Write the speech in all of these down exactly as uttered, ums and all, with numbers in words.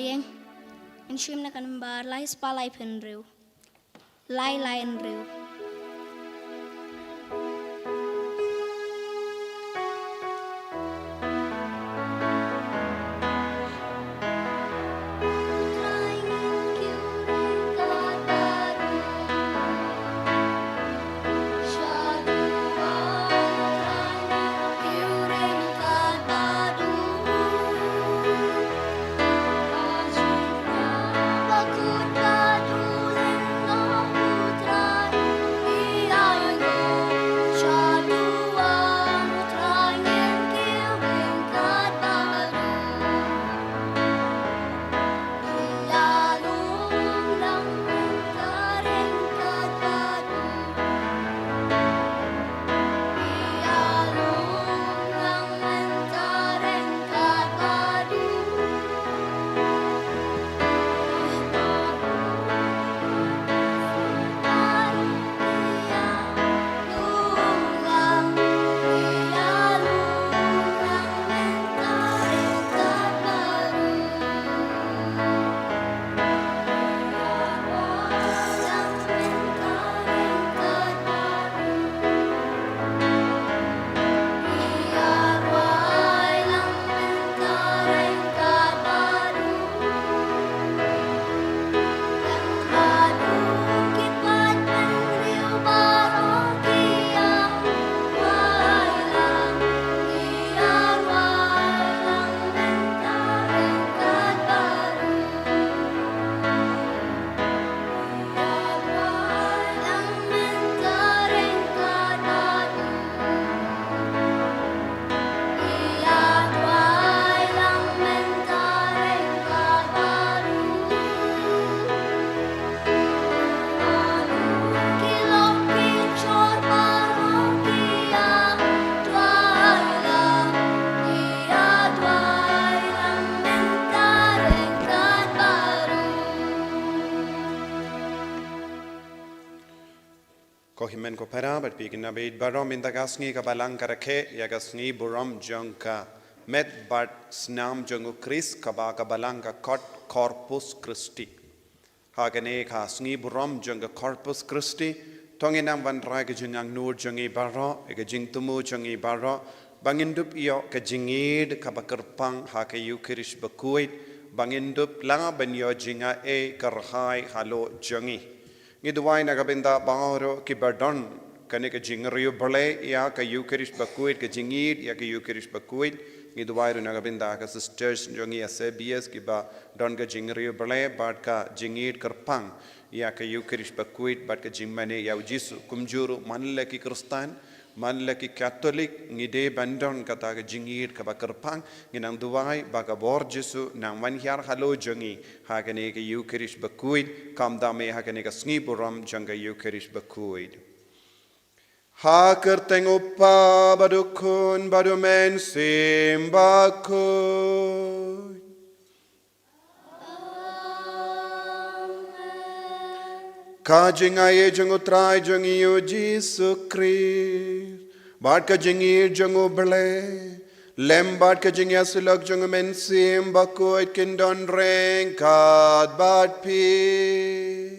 Ïeng, ngin shim na ka nambar lai spah lai phew hynriew. Lai lai hynriew. Ko hynmen ko para bad phi ki nabeit baroh, mynta ka sngi ka Balang ka rakhe ïa ka sngi burom jong ka met bad snam jong u Khrist, kaba ka Balang ka khot Corpus Christi. Ha kane ka sngi burom jong ka Corpus Christi, to ngin nang wanrah ka jingangnud jong ngi baroh, ïa ka jingthmu jong ngi baroh, ba ngin dup ïoh ka jingïeid kaba kyrpang ha ka Ïukharist bakhuid, ba ngin dup lah ban ïoh jingaiei kyrhai halor jong ngi. Ngi duwai na ka bynta baroh kiba don kane ka jingriewblei ïa ka Ïukharist bakhuid, ka jingïeid ïa ka Ïukharist bakhuid. Ngi duwai ruh na ka bynta ka sisters jong ngi S A B S kiba don ka jingriewblei bad ka jingïeid kyrpang ïa ka Ïukharist bakhuid bad ka jingmane ïa u Jisu. Kumjuh ruh man la ki Khristan, man la ki Katholik, ngi dei ban don kata ka jingïeid kaba kyrpang. Ngin nang duwai ba ka bor Jisu nang wan hiar halor jong ngi ha kane ka Ïukharist bakhuid, kumta me ha kane ka sngi burom jong ka Ïukharist bakhuid. Ha ka kyrteng u Kpa bad u Khun bad u Mynsiem Bakhuid. Ka jingaiei jong u Trai jong ngi u Jisu Khrist bad ka jingïeid jong u Blei, lem bad ka jingïasyllok jong u Mynsiem Bakhuid kin don ryngkat bad phi.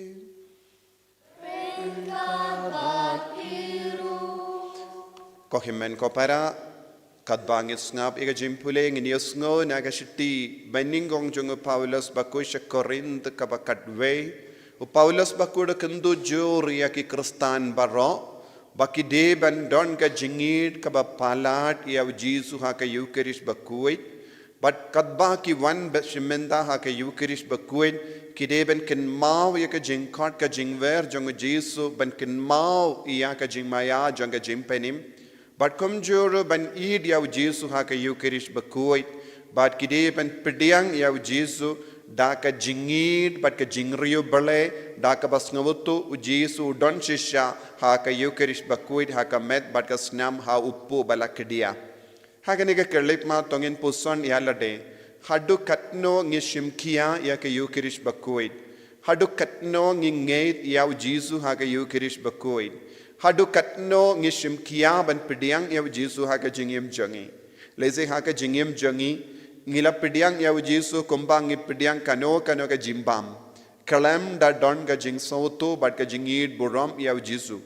Ko hynmen ko para, katba ngin sngap ïa ka jingpule, ngin ïohsngew na ka shithi banyngkong jong u Paulus bakhuid sha Korinth kaba khatwei. U Paulus bakhuid u kyntu jur ïa ki Khristan baroh ba ki dei ban don ka jingïeid kaba palat ïa u Jisu ha ka Ïukharist bakhuid. Bad katba ki wan bad shim bynta ha ka Ïukharist bakhuid, ki dei ban kynmaw ïa ka jingkhot ka jingwer jong u Jisu, ban kynmaw ïa ka jingmaïa jong ka jingpynim. Bad kumjuh ruh ban ïeid ïa u Jisu ha ka Ïukharist bakhuid. Bad ki dei ban pdiang ïa u Jisu da ka jingïeid bad ka jingriewblei, da kaba sngewthuh u Jisu u don shisha ha ka Ïukharist bakhuid, ha ka met bad ka snam, ha u kpu ba la khia. Ha kane ka khyllipmat to ngin puson ïa lade, haduh katno ngi shim khia ïa ka Ïukharist bakhuid? Haduh katno ngi ngeit ïa u Jisu ha ka Ïukharist bakhuid? Haduh katno ngi shim khia ban pdiang ïa u Jisu ha ka jingim jong ngi? Lehse ha ka jingim jong ngi, Ngi la pdiang ïa u Jisu kumba ngi pdiang kano kano ka jingbam, khlem da don ka jingsngewthuh bad ka jingïeit burom ïa u Jisu.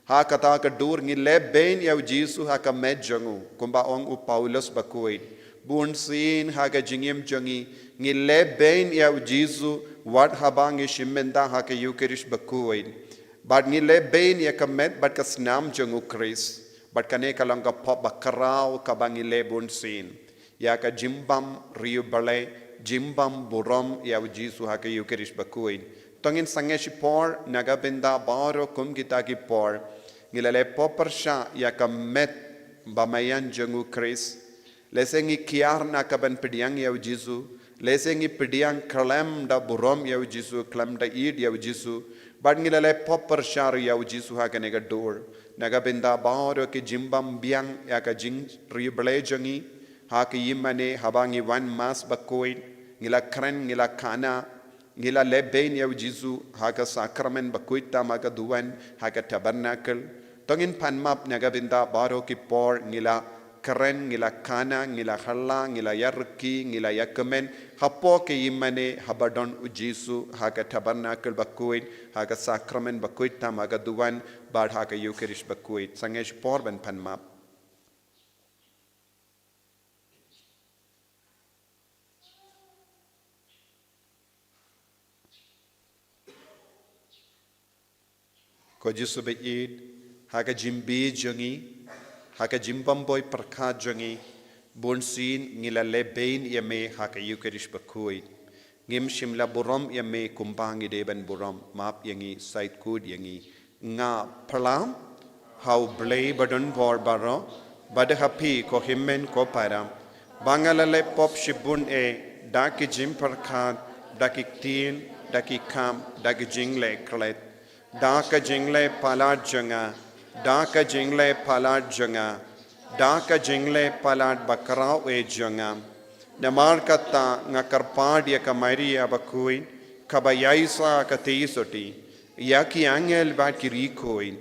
Ha kata ka dur ngi leh beiñ ïa u Jisu ha ka met jong u, kumba ong u Paulus bakhuid. Bunsien ha ka jingim jong ngi, ngi leh beiñ ïa u Jisu, wat haba ngi shim bynta ha ka Eucharist bakhuid. Bad ngi leh beiñ ïa ka met bad ka snam jong u Khrist. Bad kane ka long ka pop bakhraw kaba ngi leh bunsien. Ïa ka jingbam riewblei, jingbam burom ïa u Jisu ha ka Eucharist bakhuid. To ngin sangeh shipor, na ka bynta baroh kum kita ki por. Ngi la leh pop pyrshah ïa ka met bamaian jong u Khrist. Lehse ngi kiar na ka ban pdiang ïa u Jisu. Lehse ngi pdiang khlem da burom ïa u Jisu, khlem da ïeit ïa u Jisu. Bad ngi la leh pop pyrshah ïa u Jisu ha kane ka dur. Na ka bynta baroh ki jingbam biang ïa ka jingriewblei jong ngi. Ha ki ïing mane haba ngi wan Mass bakhuid, ngi la kren, ngi la khana, ngi la leh beiñ ïa u Jisu, ha ka sakramen bakhuid tam ha ka duwan, ha ka tabernacle. To ngin pan map na ka bynta baroh ki por, ngi la kren, ngi la khana, ngi la halla, ngi la ïarki, ngi la ïakmen, hapoh ki ïing mane haba don u Jisu, ha ka tabernacle bakhuid, ha ka sakramen bakhuid tam ha ka duwan, bad ha ka Eucharist bakhuid. Sangeh shipor ban pan map. Ko Jisu baieit, ha ka jingbi jong ngi, ha ka jingbymhoi pyrkhat jong ngi, bunsien ngi la leh beiñ ïa me ha ka Eucharist bakhuid. Ngim shym la burom ïa me kumba ngi dei ban burom, map ïa ngi, sait kut ïa ngi. Nga phla ha u Blei badonbor baroh, bad ha phi ko hynmen ko para, ba nga la leh pop shibun eh, da ki jingpyrkhat, da ki ktien, da ki kam, da ki jingleh klet. Da ka jingleh palat jong nga, da ka jingleh palat jong nga, da ka jingleh palat bakhraw eh jong nga. Namar kata nga kyrpad ïa ka Maria bakhuid, kaba ïaisah ha ka theisotti, ïa ki angel bad ki riewkhuid,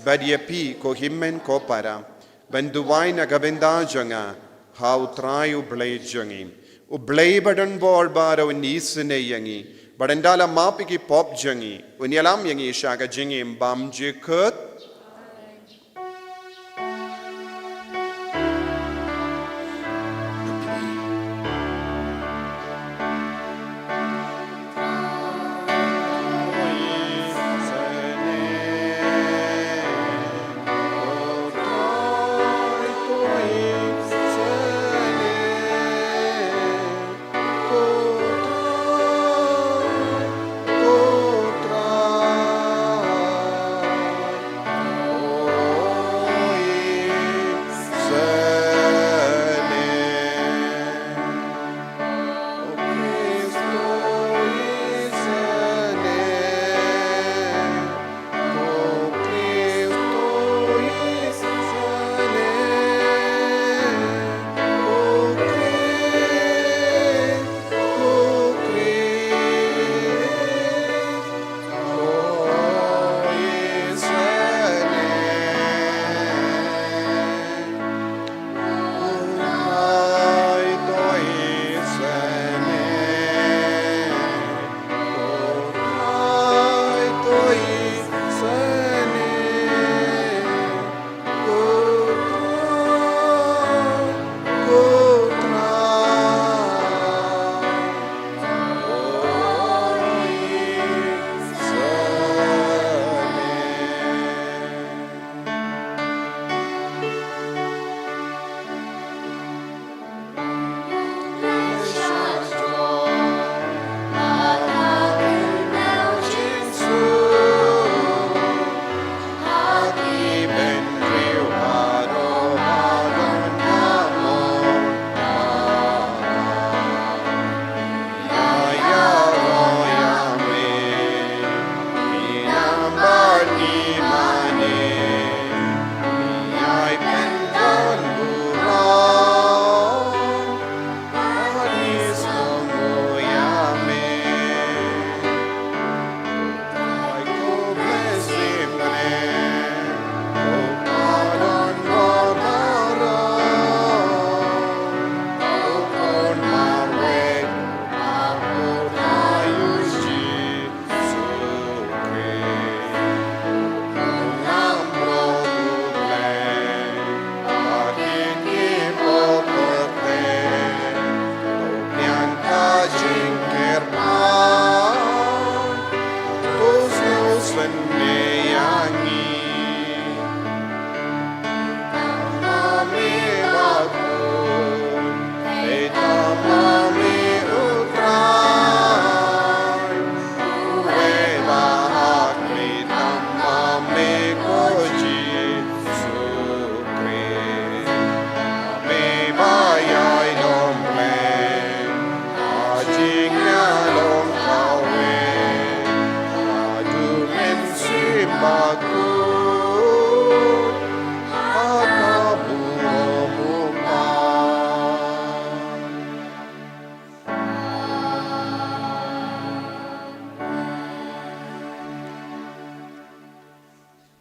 bad ïa phi ko hynmen ko para, ban duwai na ka bynta jong nga ha u Trai u Blei jong ngi. U Blei badonbor baroh un isynei ïa ngi, bad un da la map ïa ki pop jong ngi, un ïalam ïa ngi sha ka jingim bymjukut.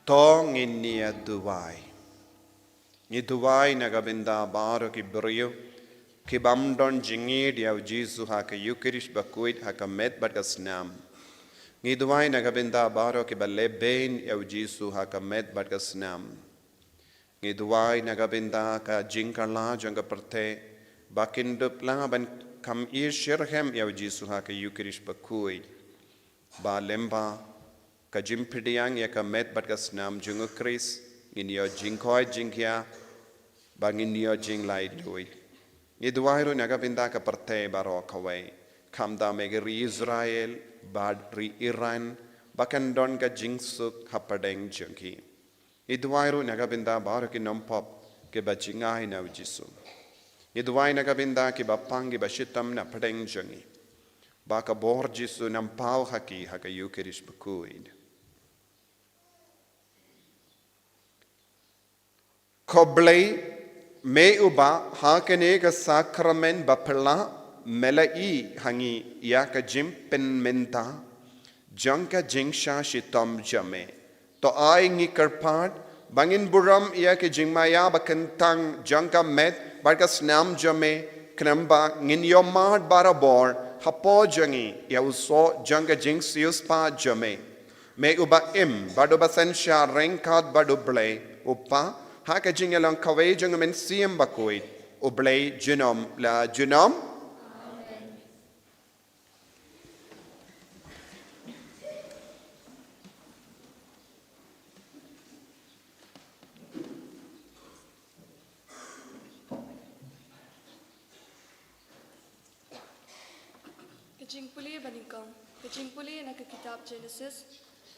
To ngin ïa duwai. Ngi duwai na ka bynta baroh ki briew ki bym don jingïeit ïa u Jisu ha ka Ïukharist bakhuid ha ka met bad ka snam. Ngi duwai na ka bynta baroh ki ba lehbeiñ ïa u Jisu ha ka met bad ka snam. Ngi duwai na ka bynta ka jingkylla jong ka pyrthei ba kin dup lang ban kam ïa shitrhem ïa u Jisu ha ka Ïukharist bakhuid. Ba lyngba ka jingpdiang ïa ka met bad ka snam jong u Khrist, ngin ïoh jingkoit jingkhiah, ba ngin ïoh jinglaitluid. Ngi duwai ruh na ka bynta ka pyrthei baroh kawei, khamtam ïa ka ri Israel bad ri Iran, ba kan don ka jingsuk hapdeng jong ki. Ngi duwai ruh na ka bynta baroh ki nongpop ki ba jngai na u Jisu. Ngi duwai na ka bynta ki ba pang ki ba shitom na pdeng jong ngi, ba ka bor Jisu un ym paw ha ki ha ka Ïukharist bakhuid. Ko Blei, me uba ha kane ka sakramen bapla me la ïohi ha ngi ïa ka jingpynmynta jong ka jingshah shitom jong me. To ai ngi kyrpad ba ngin burom ïa ka jingmaïa ba kyntang jong ka met bad ka snam jong me, khnang ba ngin ïohmad barabor hapoh jong ngi ïa u soh jong ka jingsiewspah jong me. Me uba im bad uba synshar ryngkat bad u Blei u Kpa, ha ka jingïalong kawei jong u Mynsiem Bakhuid, u Blei junom la junom. Ka jingpule banyngkong. Ka jingpule na ka kitab Genesis.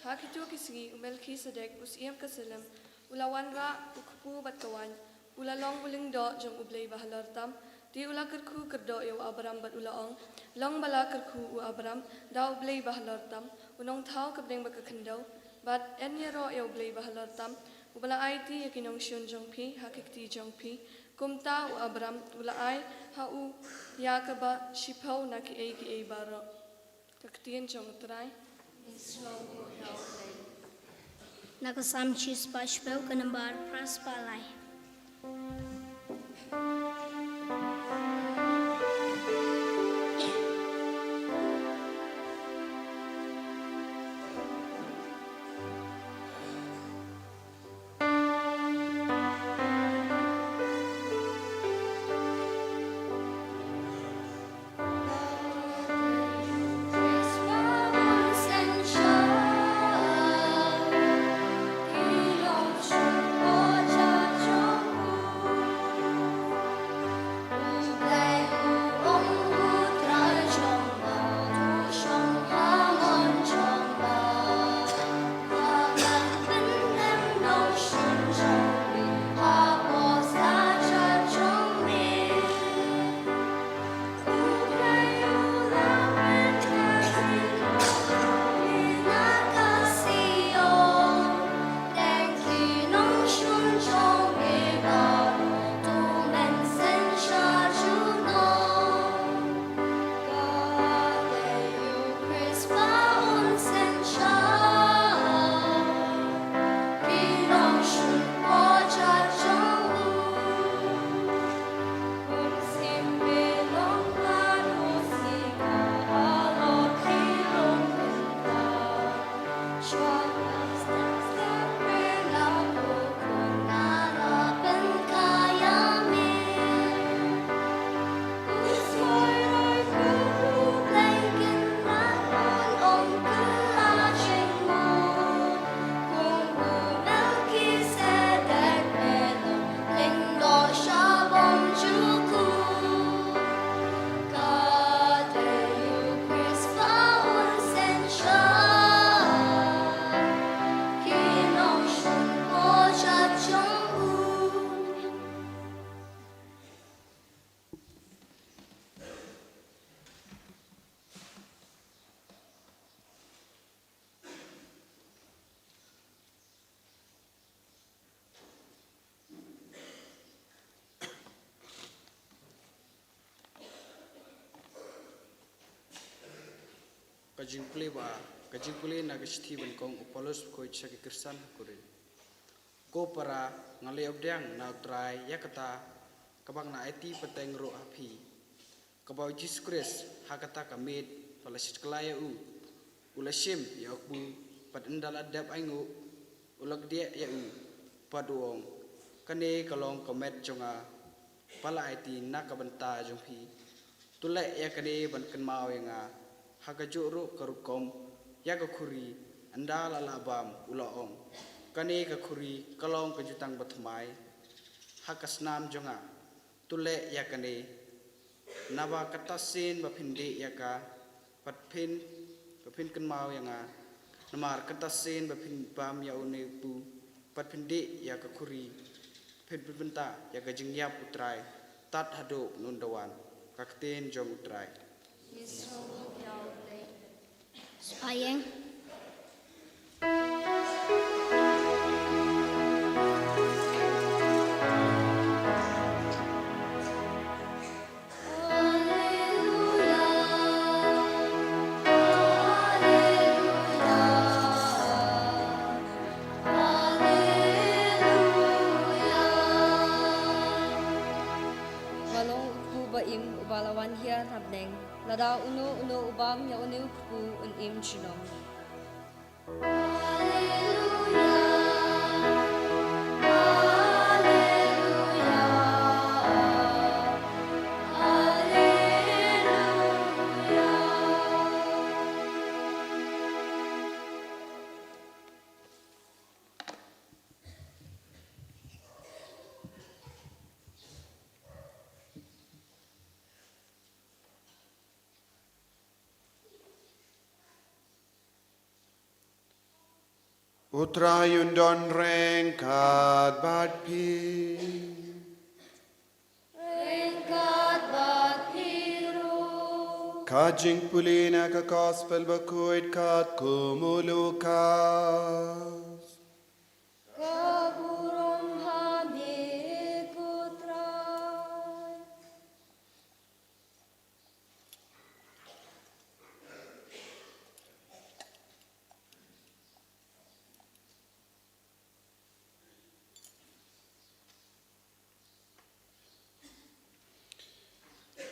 Ha kito ki sngi u Melkisedek u siem ka Salem u la wanrah u kpu bad ka waiñ. U la long u lyngdoh jong u Blei Bahalor Tam. Te u la kyrkhu kyrdoh ïa u Abram bad u la ong, long ba la kyrkhu u Abram da u Blei Bahalor Tam, u nongthaw ka bneng bad ka khyndew, bad yn ïaroh ïa u Blei Bahalor Tam, uba la aiti ïa ki nongshun jong phi ha ki kti jong phi. Kumta u Abram u la ai ha u ïa kaba shiphew na kiei kiei baroh. Ka ktien jong u Trai. Na ka Salm shispah shiphew, ka nambar phra spah lai. Ka jingpule ba, ka jingpule na ka shithi banyngkong u Paulus bakhuid sha ki Khristan ha Korinth. Ko para, nga la ïoh pdiang na U Trai ïa kata kaba nga la aiti pateng ruh ha phi, kaba U Jisu Khrist ha kata ka miet ba la shit kylla ïa u, u la shim ïa u kpu, bad ynda la dep ainguh, u la kdiah ïa u, bad u ong, "Kane ka long ka met jong nga ba la aiti na ka bynta jong phi. To leh ïa kane ban kynmaw ïa nga." Ha kajuh ruh ka rukom, ïa ka khuri, ynda la lah bam, u la ong, "Kane ka khuri ka long ka jutang bathymmai ha ka snam jong nga. To leh ïa kane, naba kata sien ba phin dih ïa ka, bad phin, ba phin kynmaw ïa nga. Namar kata sien ba phin bam ïa une u kpu, bad phin dih ïa ka khuri, phin pynbynta ïa ka jingïap U Trai tad haduh nunda wan." Ka ktien jong U Trai. Spah ïing. Nga long u kpu ba im uba la wan hiar na bneng. Lada uno uno u bam ïa une u kpu un im junom. U Trai un don ryngkat bad phi. Ryngkat bad phi ruh. Ka jingpule na ka Gospel bakhuid katkum u Lukas. Ka burom ha me ko Trai.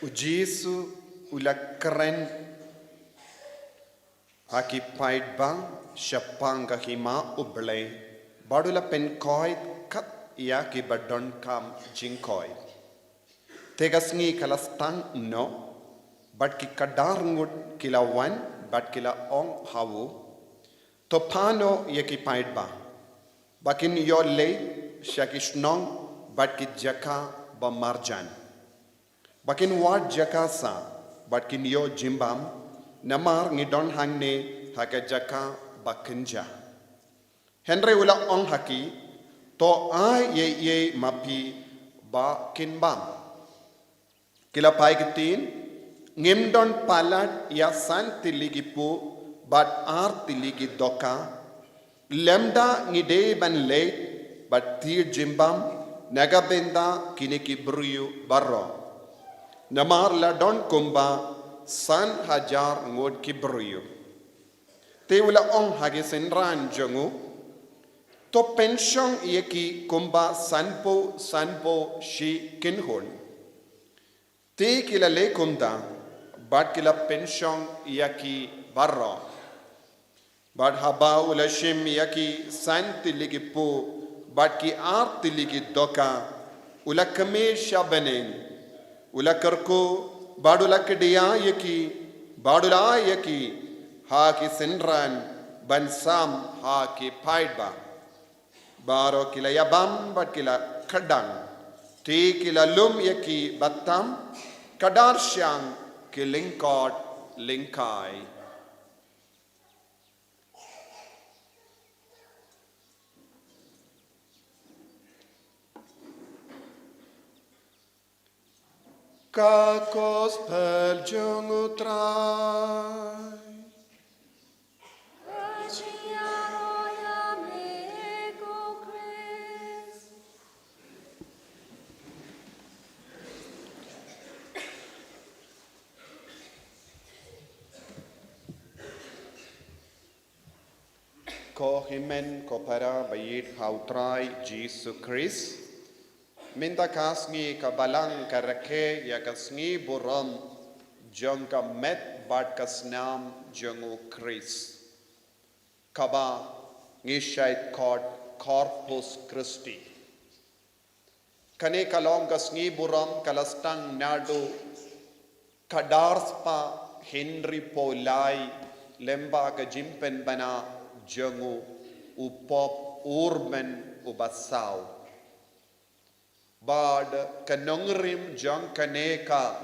U Jisu u la kren ha ki paidbah shaphang ka hima U Blei, bad u la pynkoit kat ïa kiba donkam jingkoit. Te ka sngi ka la sdang noh, bad ki khadar ngut ki la wan, bad ki la ong ha u, To phah noh ïa ki paidbah ba kin ïoh leit sha ki shnong bad ki jaka ba marjan, ba kin wad jaka sah bad kin ïoh jingbam, namar ngi don hangne ha ka jaka ba kynjah. Hynrei u la ong ha ki, To ai ei ei ma phi ba kin bam. Ki la phai ktien, Ngim don palat ïa san tylli ki puh bad ar tylli ki dohkha, lymda ngi dei ban leit bad thied jingbam na ka bynta kine ki briew baroh, namar la don kumba san hajar ngut ki briew. Te u la ong ha ki synran jong u, To pynshong ïa ki kumba sanphew sanphew shi kynhun. Te ki la leh kumta, bad ki la pynshong ïa ki baroh. Bad haba u la shim ïa ki san tylli ki puh bad ki ar tylli ki dohkha, u la kmie sha bneng, u la kyrkhu, bad u la kdiah ïa ki, bad u la ai ïa ki ha ki synran ban sam ha ki paidbah. Baroh ki la ïabam bad ki la kdang. Te ki la lum ïa ki ba tam, khadar shang ki lyngkot lyngkai. Ka Gospel jong U Trai. Ka jingïaroh ïa me ko Khrist. Ko hynmen ko para ba ïeit ha u Trai Jisu Khrist. Mynta ka sngi ka Balang ka rakhe ïa ka sngi burom jong ka met bad ka snam jong u Khrist, kaba ngi shait khot Corpus Christi. Kane ka long ka sngi burom ka la sdang naduh ka dar spah hynriewphew lai lyngba ka jingpynbna jong u Pope Urban uba saw. Bad ka nongrim jong kane ka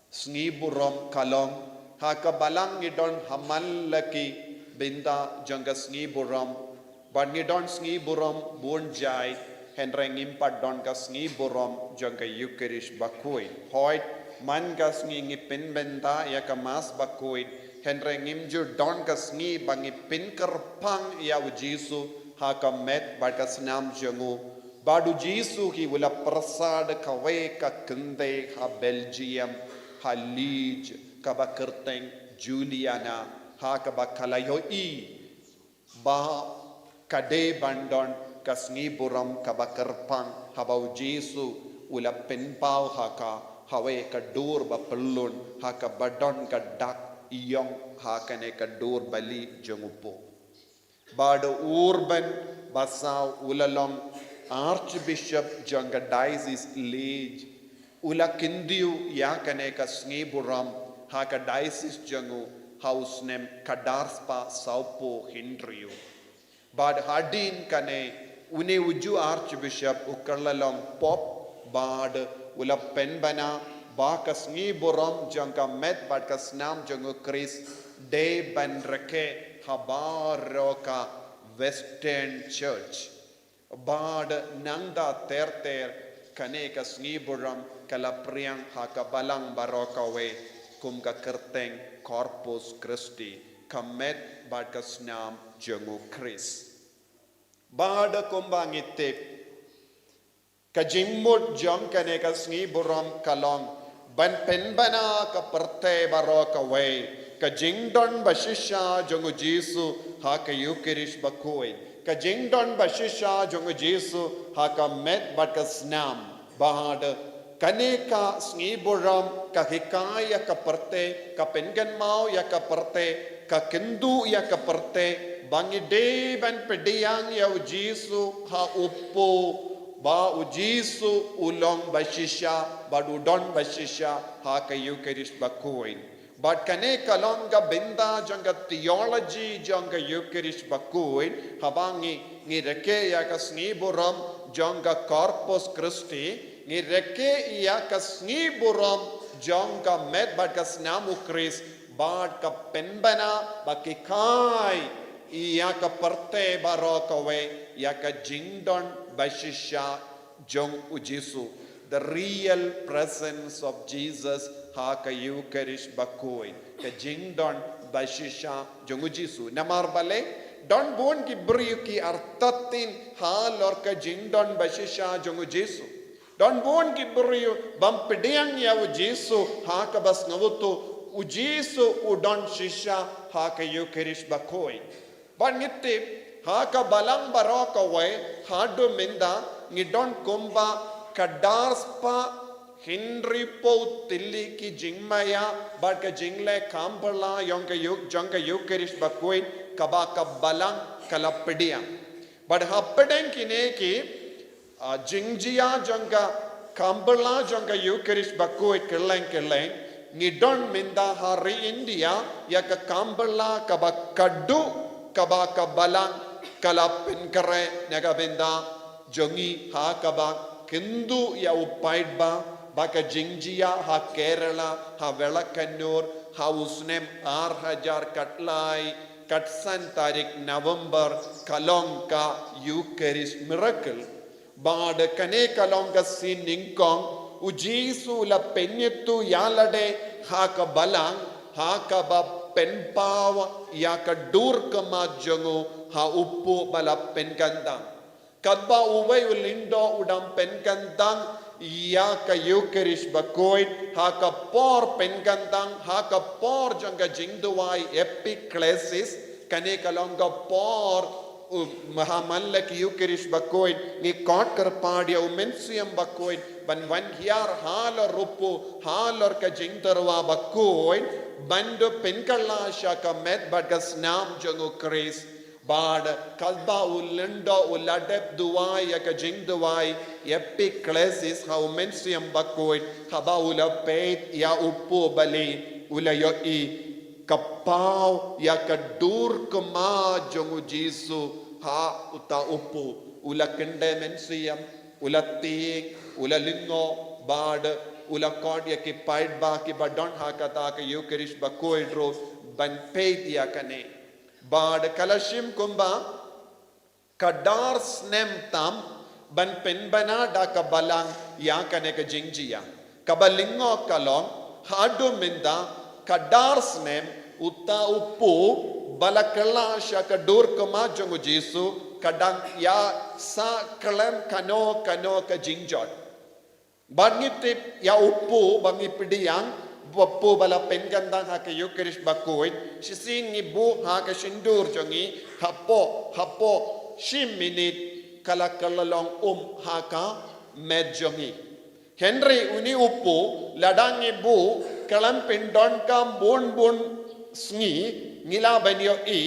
sngi burom ka long, ha ka Balang ngi don ha man la ki bynta jong ka sngi burom, bad ngi don sngi burom bun jait, hynrei ngim pat don ka sngi burom jong ka Eucharist bakhuid. Hooid, man ka sngi ngi pynbynta ïa ka Mass bakhuid, hynrei ngim ju don ka sngi ba ngi pynkyrpang ïa u Jisu ha ka met bad ka snam jong u. Bad u Jisu hi u la pyrsad kawei ka kynthei ha Belgium, ha Leeds, kaba kyrteng Juliana, ha kaba ka la ïohi ba ka dei ban don ka sngi burom kaba kyrpang, haba u Jisu u la pynpaw ha ka, ha kawei ka dur ba pyllun, ha kaba don ka dak ïong ha kane ka dur bali jong u Pope. Bad u Urban ba saw u la long Archbishop jong ka Diocese Leeds, u la kyndiah ïa kane ka sngi burom ha ka diocese jong u ha u snem ka dar spah sawphew hynriew. Bad hadien kane, une u ju Archbishop u kylla long Pope, bad u la pynbna ba ka sngi burom jong ka met bad ka snam jong u Khrist dei ban rakhe ha baroh ka Western Church. Bad nangta ter ter kane ka sngi burom ka la pdiang ha ka Balang baroh kawei kum ka kyrteng Corpus Christi, ka met bad ka snam jong u Khrist. Bad kumba ngi tip, ka jingmut jong kane ka sngi burom ka long ban pynbna ka pyrthei baroh kawei ka jingdon bashisha jong u Jisu ha ka Eucharist bakhuid, ka jingdon bashisha jong u Jisu ha ka met bad ka snam. Bad kane ka sngi burom ka hikai ïa ka pyrthei, ka pynkynmaw ïa ka pyrthei, ka kynduh ïa ka pyrthei ba ngi dei ban pdiang ïa u Jisu ha u Pope, ba u Jisu u long bashisha bad u don bashisha ha ka Eucharist bakhuid. Bad kane ka long ka bynta jong ka theology jong ka Eucharist bakhuid, haba ngi, ngi rakhe ïa ka sngi burom jong ka Corpus Christi, ngi rakhe ïa ka sngi burom jong ka met bad ka snam u Khrist, bad ka pynbna ba ki hikai ïa ka pyrthei baroh kawei ïa ka jingdon bashisha jong u Jisu. The real presence of Jesus ha ka Eucharist bakhuid, ka jingdon bashisha jong u Jisu. Namar balei? Don bun ki briew ki artatien halor ka jingdon bashisha jong u Jisu. Don bun ki briew bym pdiang ïa u Jisu ha kaba sngewthuh u Jisu u don shisha ha ka Eucharist bakhuid. Bad ngi tip, ha ka Balang baroh kawei, haduh mynta, ngi don kumba ka dar spah hynriewphew tylli ki jingmaïa bad ka jingleh kham phylla jong ka Euch-, jong ka Eucharist bakhuid, kaba ka Balang ka la pdiang. Bad hapdeng kine ki, ah, jingjia jong ka kham phylla jong ka Eucharist bakhuid kylleng kylleng, ngi don mynta ha ri India ïa ka kham phylla kaba khatduh kaba ka Balang ka la pynkhreh na ka bynta jong ngi, ha kaba kynduh ïa u paidbah ba ka jingjia ha Kerala, ha Vellakannur, ha u snem ar hajar khatlai, khatsan tarik November, ka long ka Eucharist miracle. Bad kane ka long ka sien nyngkong u Jisu u la pynïathuh ïa lade ha ka Balang, ha kaba pynpaw ïa ka dur khmat jong u ha u Pope ba la pynkyntang. Katba uwei u lyngdoh u dang pynkyntang ïa ka Eucharist bakhuid, ha ka por pynkyntang, ha ka por jong ka jingduwai epiklesis, Kane ka long ka por, u, ha man la ki Ïukharist Bakhuid, ngi khot kyrpad ïa u Mynsiem Bakhuid ban wan hiar halor u Pu, halor ka jingtyrwa bakhuid, ban da pynkylla sha ka met bad ka snam jong u Khrist. Bad katba u lyngdoh u la dep duwai ïa ka jingduwai, epiklesis, ha u Mynsiem Bakhuid, haba u la peit ïa u Pu bali, u la ïohi ka paw ïa ka dur khmat jong u Jisu ha uta u Pu. U la kyndit mynsiem, u la tieng, u la lyngngoh, bad u la khot ïa ki paidbah kiba don ha kata ka Ïukharist Bakhuid ruh ban peit ïa kane. Bad ka la shim kumba ka dar snem tam ban pynbna da ka Balang ïa kane ka jingjia. Kaba lyngngoh ka long, haduh mynta ka dar snem, uta u Pu ba la kylla sha ka dur khmat jong u Jisu, ka dang ïa sah khlem kano kano ka jingjot. Bad ngi tip ïa u Pu ba ngi pdiang, ba u Pu ba la pynkyntang ha ka Ïukharist Bakhuid, shisien ngi buh ha ka shyntur jong ngi, hapoh, hapoh shi minit ka la kylla long um ha ka met jong ngi. Hynrei une u Pu, lada ngi buh khlem pyndonkam bun bun sngi, ngi lah ban ïohi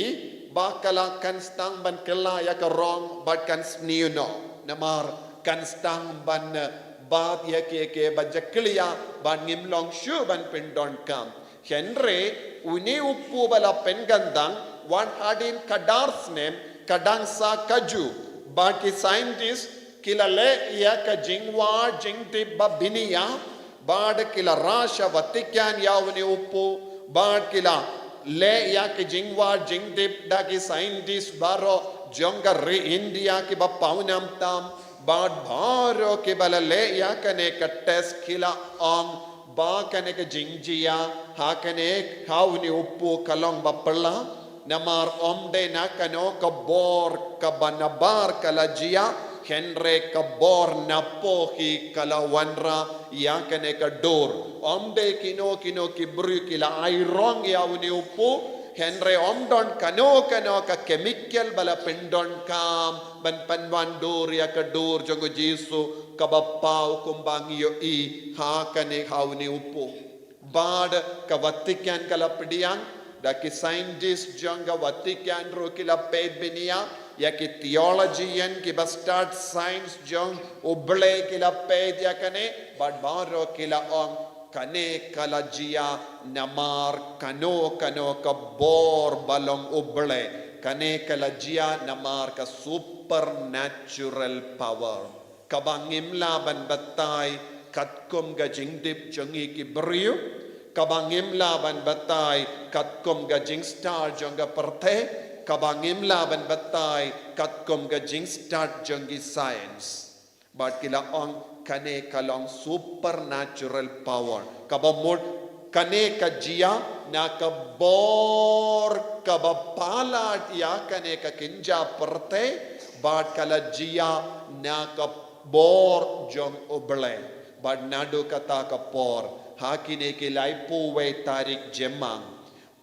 ba ka la kan sdang ban kylla ïa ka rong bad kan sniew noh. Namar kan sdang ban, eh, bat ïa kiei kiei ba jakhlia bad ngim long shuh ban pyndonkam. Hynrei une u Pu ba la pynkyntang, wat hadien ka dar snem, ka dang sah kajuh. Bad ki scientist ki la leh ïa ka jingwad jingtip ba bniah, bad ki la rah sha Vatican ïa une u Pu, bad ki la leh ïa ka jingwad jingtip da ki scientist baroh jong ka ri India kiba pawnam tam, bad baroh kiba la leh ïa kane ka test ki la ong ba kane ka jingjia ha kane, ha une u Pu, ka long ba phylla. Namar ym dei na kano ka bor kaba nabar ka la jia, hynrei ka bor napoh hi ka la wanrah ïa kane ka dur. Ym dei kino kino ki briew ki la ai rong ïa une u Pu, hynrei ym don kano kano ka chemical ba la pyndonkam ban pynwandur ïa ka dur jong u Jisu kaba paw kumba ngi ïohi ha kane, ha une u Pu. Bad ka Vatican ka la pdiang, da ki scientist jong ka Vatican ruh ki la peit bniah, ïa ki theologian kiba stad science jong U Blei ki la peit ïa kane, bad baroh ki la ong kane ka la jia namar kano kano ka bor ba long U Blei, kane ka la jia namar ka supernatural power. Kaba ngim lah ban batai katkum ka jingtip jong ngi ki briew, kaba ngim lah ban batai katkum ka jingstad jong ka pyrthei, kaba ngim lah ban batai katkum ka jingstad jong ki science. Bad ki la ong kane ka long supernatural power. Kaba mut kane ka jia na ka bor kaba palat ïa kane ka kynja pyrthei, bad ka la jia na ka bor jong U Blei. Bad naduh kata ka por, ha kine ki laiphew wei tarik Jymmang,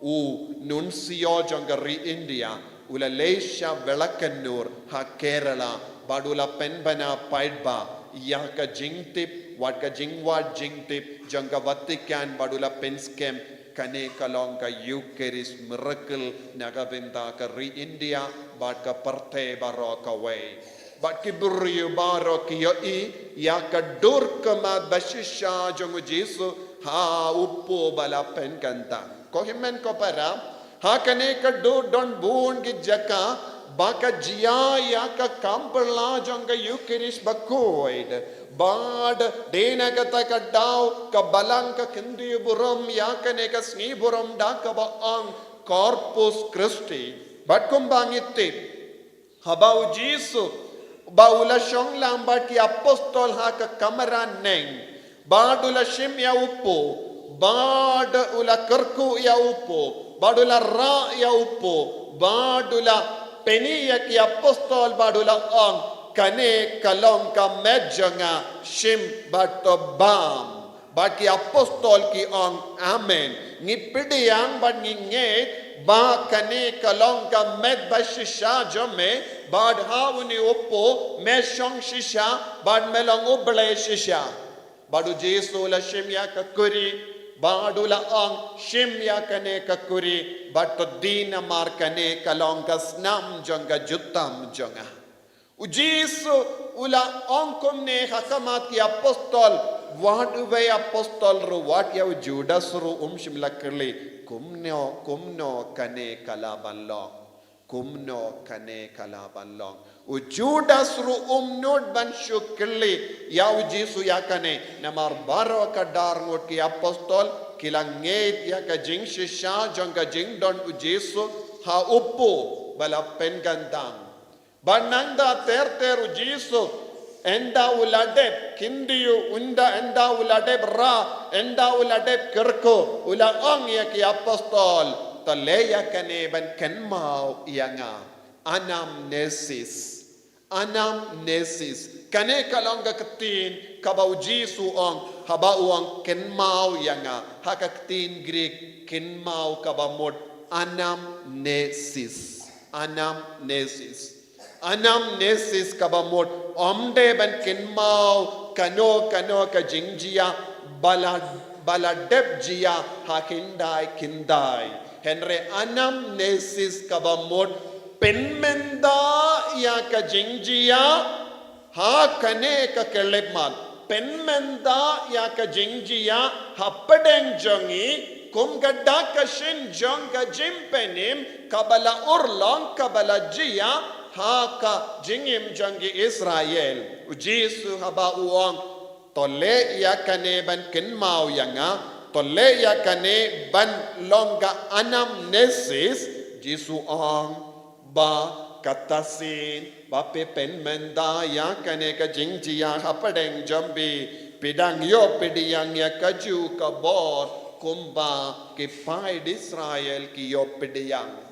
u nuncio jong ka ri India u la leit sha Velakanur ha Kerala, bad u la pynbna paidbah ïa ka jingtip, wat ka jingwad jingtip jong ka Vatican, bad u la pynskhem kane ka long ka Eucharist miracle na ka bynta ka ri India bad ka pyrthei baroh kawei. Bad ki briew baroh ki ïohi ïa ka dur khmat ba shisha jong u Jisu ha u Pu ba la pynkyntang. Ko hynmen ko para, ha kane ka dur don bun ki jaka ba ka jia ïa ka kam phylla jong ka Eucharist bakhuid. Bad dei na kata ka daw ka Balang ka kyntiew burom ïa kane ka sngi burom da kaba ong Corpus Christi. Bad kumba ngi tip, haba u Jisu ba u la shong lang bad ki apostol ha ka kamra neng, bad u la shim ïa u Pu, bad u la kyrkhu ïa u Pu, bad u la rah ïa u Pu, bad u la pyni ïa ki apostol, bad u la ong, kane ka long ka met jong nga, shim bad to bam. Bad ki apostol ki ong, Amen. Ngi pdiang bad ngi ngeit ba kane ka long ka met ba shisha jong me, bad ha une u kpu me shong shisha, bad me long u Blei shisha. Bad u Jisu u la shim ïa ka kuri, bad u la ong, shim ïa kane ka kuri, bad to die namar kane ka long ka snam jong ka jutang jong nga. U Jisu u la ong kumne ha khmat ki apostol, wat uwei apostol ruh, wat ïa u Judas ruh um shym la kylli, kumno, kumno kane ka lah ban long. Kumno kane ka lah ban long. U Judas ruh um nud ban shu kylli ïa u Jisu ïa kane, namar baroh kata arngut ki apostol ki la ngeit ïa ka jingshisha jong ka jingdon u Jisu ha u kpu ba la pynkyndang. Bad nangta ter ter u Jisu, ynda u la dep kyndit, ynda, ynda u la dep rah, ynda u la dep kyrkhu, u la ong ïa ki apostol, to leh ïa kane ban kynmaw ïa nga. Anamnesis. Anamnesis. Kane ka long ka ktien kaba u Jisu u ong, haba u ong kynmaw ïa nga. Ha ka ktien Greek, kynmaw kaba mut anamnesis. Anamnesis. Anamnesis kaba mut ym dei ban kynmaw kano kano ka jingjia ba la, ba la dep jia ha khyndai khyndai. Hynrei anamnesis kaba mut pynmynda ïa ka jingjia ha kane ka khyllipmat. Pynmynda ïa ka jingjia hapdeng jong ngi, kum ka dak ka shin jong ka jingpynim kaba la urlong kaba la jia ha ka jingim jong ki Israel. U Jisu haba u ong, to leh ïa kane ban kynmaw ïa nga, to leh ïa kane ban long ka anamnesis, Jisu u ong, ba kata sien ba phi pynmynda ïa kane ka jingjia hapdeng jong phi, phi dang ïoh pdiang ïa kajuh ka bor kumba ki paid Israel ki ïoh pdiang.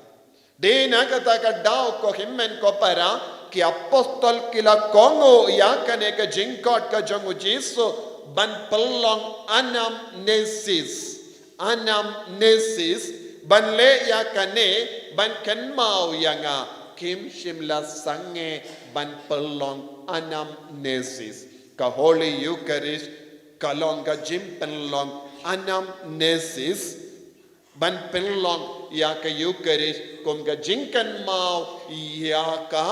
Dei na kata ka daw ko hynmen ko para, ki apostol ki la kohnguh ïa kane ka jingkhot ka jong u Jisu ban pynlong anamnesis. Anamnesis, ban leh ïa kane, ban kynmaw ïa nga, kim shym la sangeh ban pynlong anamnesis. Ka Holy Eucharist ka long ka jingpynlong anamnesis, ban pynlong ïa ka Eucharist kum ka jingkynmaw ïa ka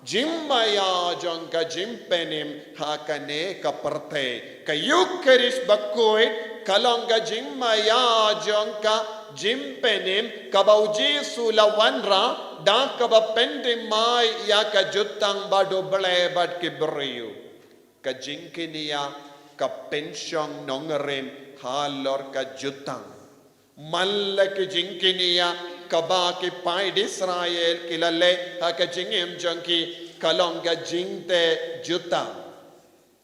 jingmaïa jong ka jingpynim ha kane ka pyrthei. Ka Eucharist bakhuid ka long ka jingmaïa jong ka jingpynim kaba u Jisu u la wanrah da kaba pyndih mai ïa ka jutang bad U Blei bad ki briew. Ka jingkñia ka pynshong nongrim halor ka jutang. Man la ka jingkñia kaba ki paid Israel ki la leh ha ka jingim jong ki ka long ka jingteh jutang.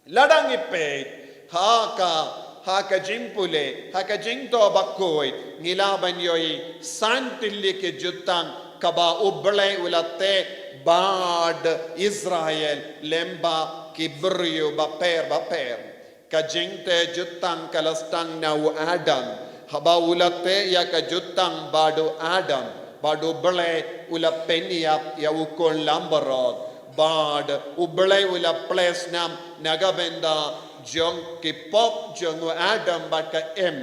Lada ngi peit ha ka, ha ka jingpule, ha ka jingthoh bakhuid, ngi lah ban ïohi san tylli ki jutang kaba U Blei u la teh bad Israel lyngba ki briew bapher bapher. Ka jingteh jutang ka la sdang na u Adam. Haba u la teh ïa ka jutang bad u Adam, bad U Blei u la pynïap ïa u khun lambaroh. Bad U Blei u la plie snam na ka bynta jong ki pop jong u Adam bad ka Im.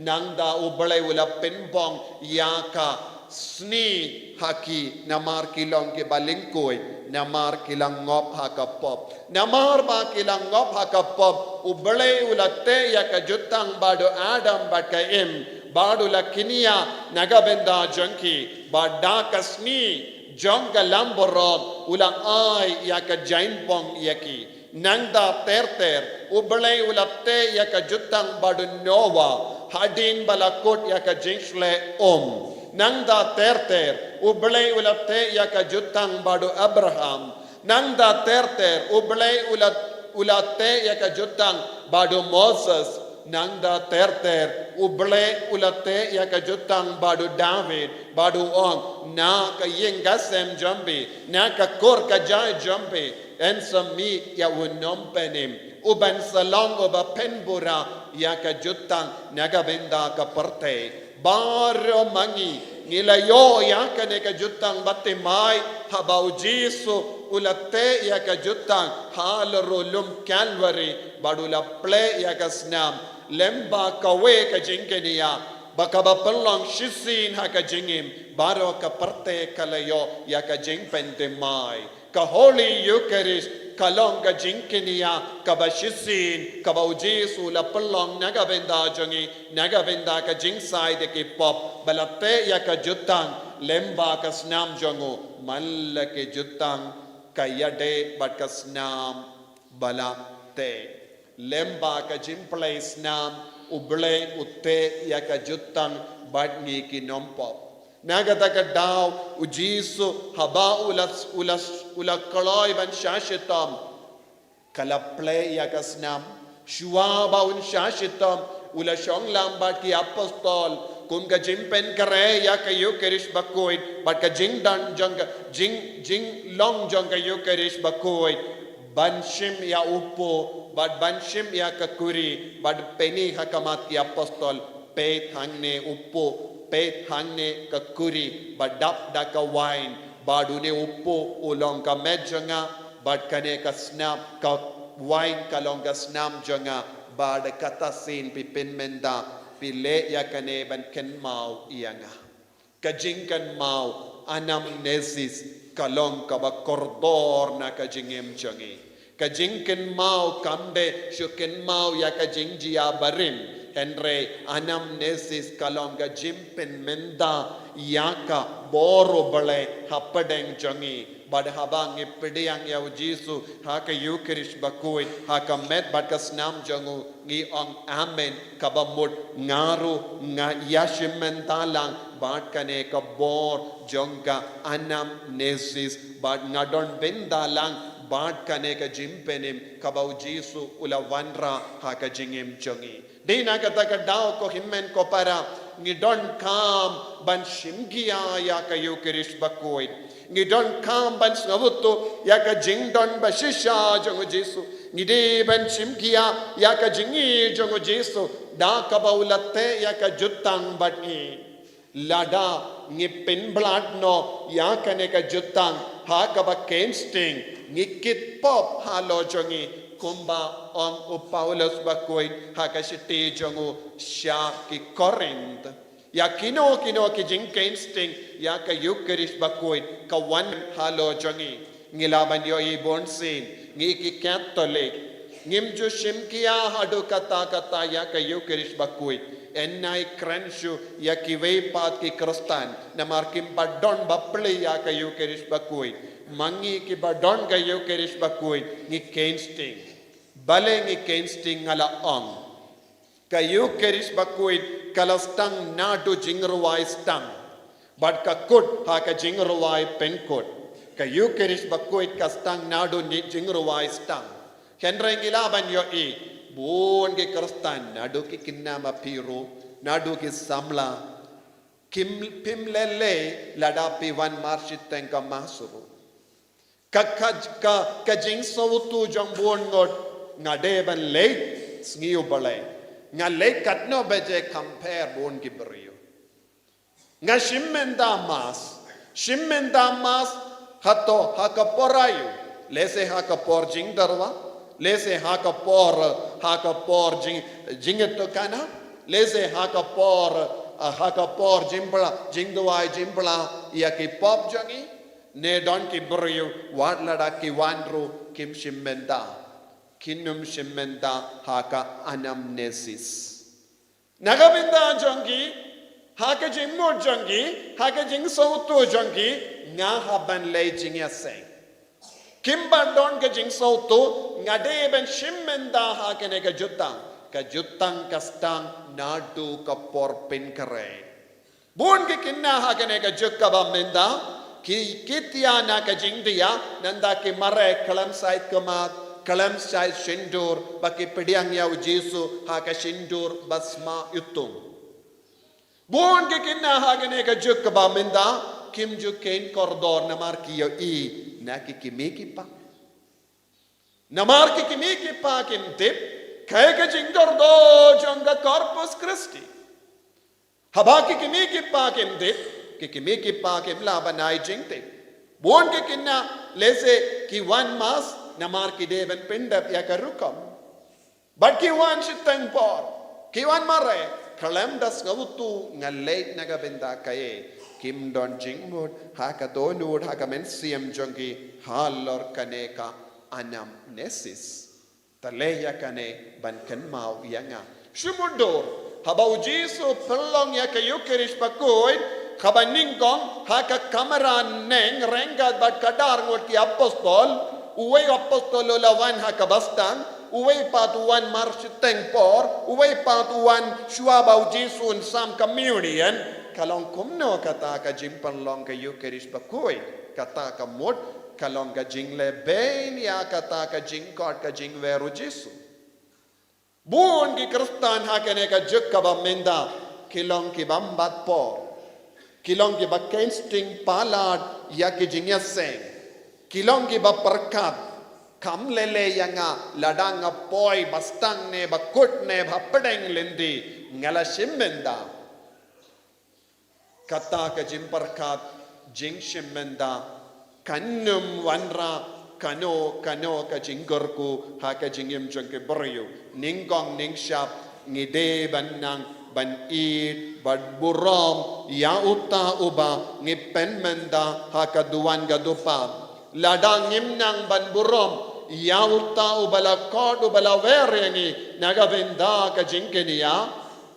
Nangta U Blei u la pynbong ïa ka sni ha ki namar ki long kiba lyngkhuid, namar ki la ngop ha ka pop. Namar ba ki la ngop ha ka pop, U Blei u la teh ïa ka jutang bad u Adam bad ka Im, bad u la kñia na ka bynta jong ki, bad da ka sni jong ka lambaroh u la ai ïa ka jaiñbong ïa ki. Nangta ter ter, U Blei u la teh ïa ka jutang bad u Noah, hadien ba la kut ïa ka jingshlei um. Nangta ter ter, U Blei u la teh ïa ka jutang bad u Abraham. Nangta ter ter, U Blei u la, u la teh ïa ka jutang bad u Moses. Nangta ter ter, U Blei u la teh ïa ka jutang bad u David, bad u ong, na ka ïing ka sem jong phi, na ka kur ka jaiñ jong phi, yn sa mih ïa u nongpynim, u ban sa long uba pynbura ïa ka jutang na ka bynta ka pyrthei. Baroh ma ngi Ngi la ïoh ïa kane ka jutang bad thymmai haba u Jisu u la teh ïa ka jutang ha la ru lum Kalbari bad u la plie ïa ka snam. Lem ba kawei ka jingkñia ba kaba pynlong shisien ha ka jingim, baroh ka pyrthei ka la ïoh ïa ka jingpynthymmai. Ka Holy Eucharist ka long ka jingkñia kaba shisien kaba u Jisu u la pynlong na ka bynta jong ngi, na ka bynta ka jingshai da ki pop, ba la teh ïa ka jutang lem ba ka snam jong u. Man la ki jutang ka ïadei bad ka snam ba la teh. Lem ba ka jingplie snam, u Blei u teh ïa ka jutang bad ngi ki nongpop. Na kata ka daw u Jisu haba u la, u la, u la kloi ban shah shitom, ka la plie ïa ka snam. Shuwa ba un shah shitom, u la shong lang bad ki apostol kum ka jingpynkhreh ïa ka Eucharist bakhuid bad ka jingdon jong ka jing, jinglong jong ka Eucharist bakhuid, ban shim ïa u puh bad ban shim ïa ka kuri, bad pyni ha khmat ki apostol, peit hangne u puh, peit hangne ka kuri ba dap da ka wain, bad une u puh u long ka met jong nga, bad kane ka snam, ka wain ka long ka snam jong nga. Bad kata shisien phi pynmynta, phi leh ïa kane ban kynmaw ïa nga. Ka jingkynmaw, anamnesis, ka long kaba kordor na ka jingim jong ngi. Ka jingkynmaw kam dei shu kynmaw ïa ka jingjia barim, hynrei anamnesis ka long ka jingpynmynta ïa ka bor u Blei hapdeng jong ngi. Bad haba ngi pdiang ïa u Jisu ha ka Eucharist bakhuid, ha ka met bad ka snam jong u, ngi ong amen, kaba mut nga ruh nga ïashim bynta lang bad kane ka bor jong ka anamnesis, bad nga don bynta lang bad kane ka jingpynim kaba u Jisu u la wanrah ha ka jingim jong ngi. Dei na kata ka daw ko hynmen ko para, ngi donkam ban shim khia ïa ka Eucharist bakhuid. Ngi donkam ban sngewthuh ïa ka jingdon ba shisha jong u Jisu. Ngi dei ban shim khia ïa ka jingïeit jong u Jisu da kaba u la teh ïa ka jutang bad ngi. Lada ngi pynblad noh ïa kane ka jutang ha kaba kheiñ sting, ngi kit pop halor jong ngi, kumba ong u Paulus bakhuid ha ka shithi jong u sha ki Korinth. Ïa kino kino ki jingkheiñ sting ïa ka Eucharist bakhuid ka wan halor jong ngi. Ngi lah ban ïohi bunsien, ngi ki Katholik ngim ju shim khia haduh katta katta ïa ka Eucharist bakhuid. Yn nang kren shuh ïa kiwei pat ki Khristan namar kim pat don bapli ïa ka Eucharist bakhuid. Ma ngi kiba don ka Eucharist bakhuid ngi kheiñ sting. Balei ngi kheiñ sting? Nga la ong, ka Eucharist bakhuid ka la sdang naduh jingrwai sdang, bad ka kut ha ka jingrwai pynkut. Ka Eucharist bakhuid ka sdang naduh ni jingrwai sdang. Hynrei ngi lah ban ïohi, bun ki Khristan, naduh ki khynnah maphi ruh, naduh ki samla, kim, phim leh lei lada phi wan marshiteng ka Mass ruh. Ka, ka, ka, ka jingsngewthuh jong bun ngut, nga dei ban leit sngi U Blei. Nga leit katno baje, kham pher bun ki briew. Nga shim mynta Mass, shim mynta Mass, hato ha ka por aïu? Lehse ha ka por jingdurwa, lehse ha ka por, ha ka por jing, jingïathuhkhana, lehse ha ka por, ha ka por jingpla, jingduwai jingpla ïa ki pop jong ngi. Ne don ki briew wat lada ki wan ruh kim shim mynta. Kin ym shim mynta ha ka anamnesis. Na ka bynta jong ki, ha ka jingmut jong ki, ha ka jingsngewthuh jong ki, nga hap ban leit jingïaseng. Kim pat don ka jingsngewthuh, nga dei ban shim mynta ha kane ka jutang. Ka jutang ka sdang naduh ka por pynkhreh. Bun ki khynnah ha kane ka juk kaba mynta ki, ki thiah na ka jingthiah, nangta ki mareh khlem shait khmat, khlem shait sindur, ba ki pdiang ïa U Jisu ha ka sindur ba sma iwtung. Bun ki khynnah ha kane ka juk kaba mynta kim ju kheiñ kordor namar ki ïohi na ki kmie ki kpa. Namar ki kmie ki kpa kim tip kaei ka jingkordor jong ka Corpus Christi. Haba ki kmie ki kpa kim tip, Ki kmie ki kpa kim lah ban ai jingtip. Bun ki khynnah lehse ki wan mass namar ki dei ban pyndep ïa ka rukom. Bad ki wan shiteng por, ki wan mareh, khlem da sngewthuh nga leit na ka bynta kaei. Kim don jingmut ha ka dohnud, ha ka mynsiem jong ki halor kane ka anamnesis. Te leh ïa kane ban kynmaw ïa nga. Shu mutdur, haba u Jisu pynlong ïa ka Ïukharist bakhuid, haba nyngkong ha ka kamra neng ryngkat bad ka dar ngut ki apostol, uwei u apostol u la wan ha kaba stang, uwei pat u wan mar shiteng por, uwei pat u wan shuwa ba u Jisu un sam communion. Ka long kumno kata ka jingpynlong ka Ïukharist bakhuid? Kata ka mut ka long ka jingleh beiñ ïa kata ka jingkhot ka jingwer u Jisu. Bun ki Khristan ha kane ka juk kaba mynta ki long ki bym bat por, ki long kiba kheiñ sting palat ïa ki jingïaseng, ki long kiba pyrkhat, kam lei lei ïa nga lada nga poi ba stang ne ba kut ne ba pdeng lynti, nga la shim bynta. Kata ka jingpyrkhat, jingshim bynta kan ym wanrah kano kano ka jingkyrkhu ha ka jingim jong ki briew. Nyngkong nyngshap ngi dei ban nang ban ïeit bad burom ïa uta uba ngi pynbynta ha ka duwan ka dupap. Lada ngim nang ban burom ïa uta uba la khot, uba la wer ïa ngi na ka bynta ka jingkñia,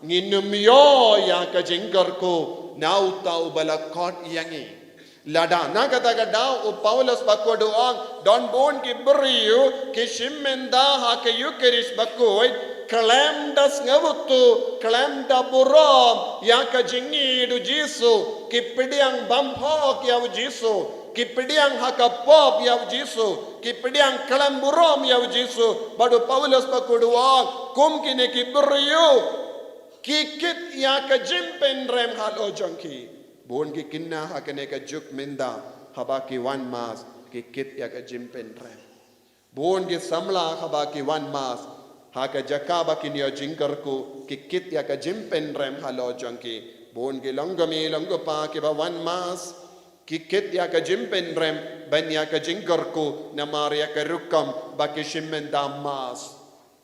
ngin ym ïoh ïa ka jingkyrkhu na uta uba la khot ïa ngi. Lada na kata ka daw u Paulus bakhuid u ong, don bun ki briew ki shim bynta ha ka Ïukharist bakhuid khlem da sngewthuh, khlem da burom ïa ka jingïeit u Jisu, ki pdiang bymhok ïa u Jisu, ki pdiang ha ka pop ïa u Jisu, ki pdiang khlem burom ïa u Jisu. Bad u Paulus bakhuid u ong, kum kine ki briew ki kit ïa ka jingpynrem halor jong ki. Bun ki khynnah ha kane ka juk mynta haba ki wan mass ki kit ïa ka jingpynrem. Bun ki samla haba ki wan mass ha ka jaka ba kin ïoh jingkyrkhu ki kit ïa ka jingpynrem halor jong ki. Bun ki longkmie longkpa kiba wan mass ki kit ïa ka jingpynrem ban ïa ka jingkyrkhu namar ïa ka rukom ba ki shim bynta mass.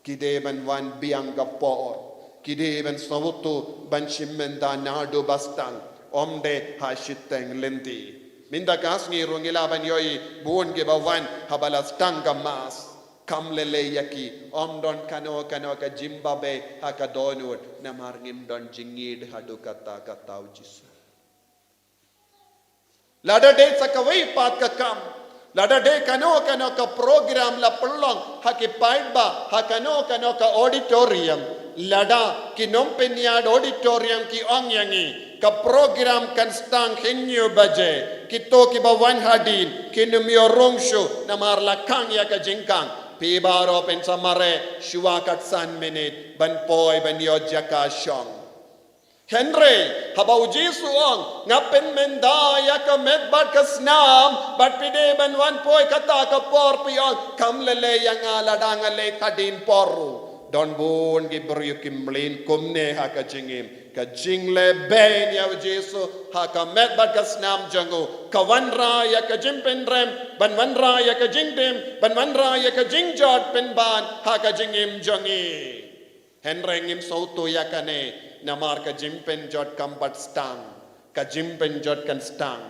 Ki dei ban wan biang ka por, ki dei ban sngewthuh ban shim bynta naduh ba stang, ym dei ha shiteng lynti. Mynta ka sngi ruh ngi lah ban ïohi bun kiba wan haba la stang ka mass, kam lei lei ïa ki, ym don kano kano ka jingbabe ha ka dohnud namar ngim don jingïeit haduh katta katta u Jisu. Lada dei sa kawei pat ka kam, lada dei kano kano ka program la pynlong ha ki paidbah, ha kano kano ka auditorium, lada ki nongpynïaid auditorium ki ong ïa ngi ka program kan stang hynñiew baje, kito kiba wan hadien kin ym ïoh rung shuh namar la khang ïa ka jingkhang. Phi baroh phin sa mareh shuwa kat san minit ban poi ban ïoh jaka shong. Hynrei haba u Jisu u ong, nga pynmynta ïa ka met bad ka snam, bad phi dei ban wan poi kata ka por, phi ong, kam lei lei ïa nga lada nga leit hadien por ruh. Don bun ki briew ki mlien kumne ha ka jingim. Ka jingleh beiñ ïa u Jisu ha ka met bad ka snam jong u ka wanrah ïa ka jingpynrem, ban wanrah ïa ka jingtim, ban wanrah ïa ka jingjot pynban ha ka jingim jong ngi. Hynrei ngim sngewthuh ïa kane namar ka jingpynjot kam pat stang, ka jingpynjot kan stang,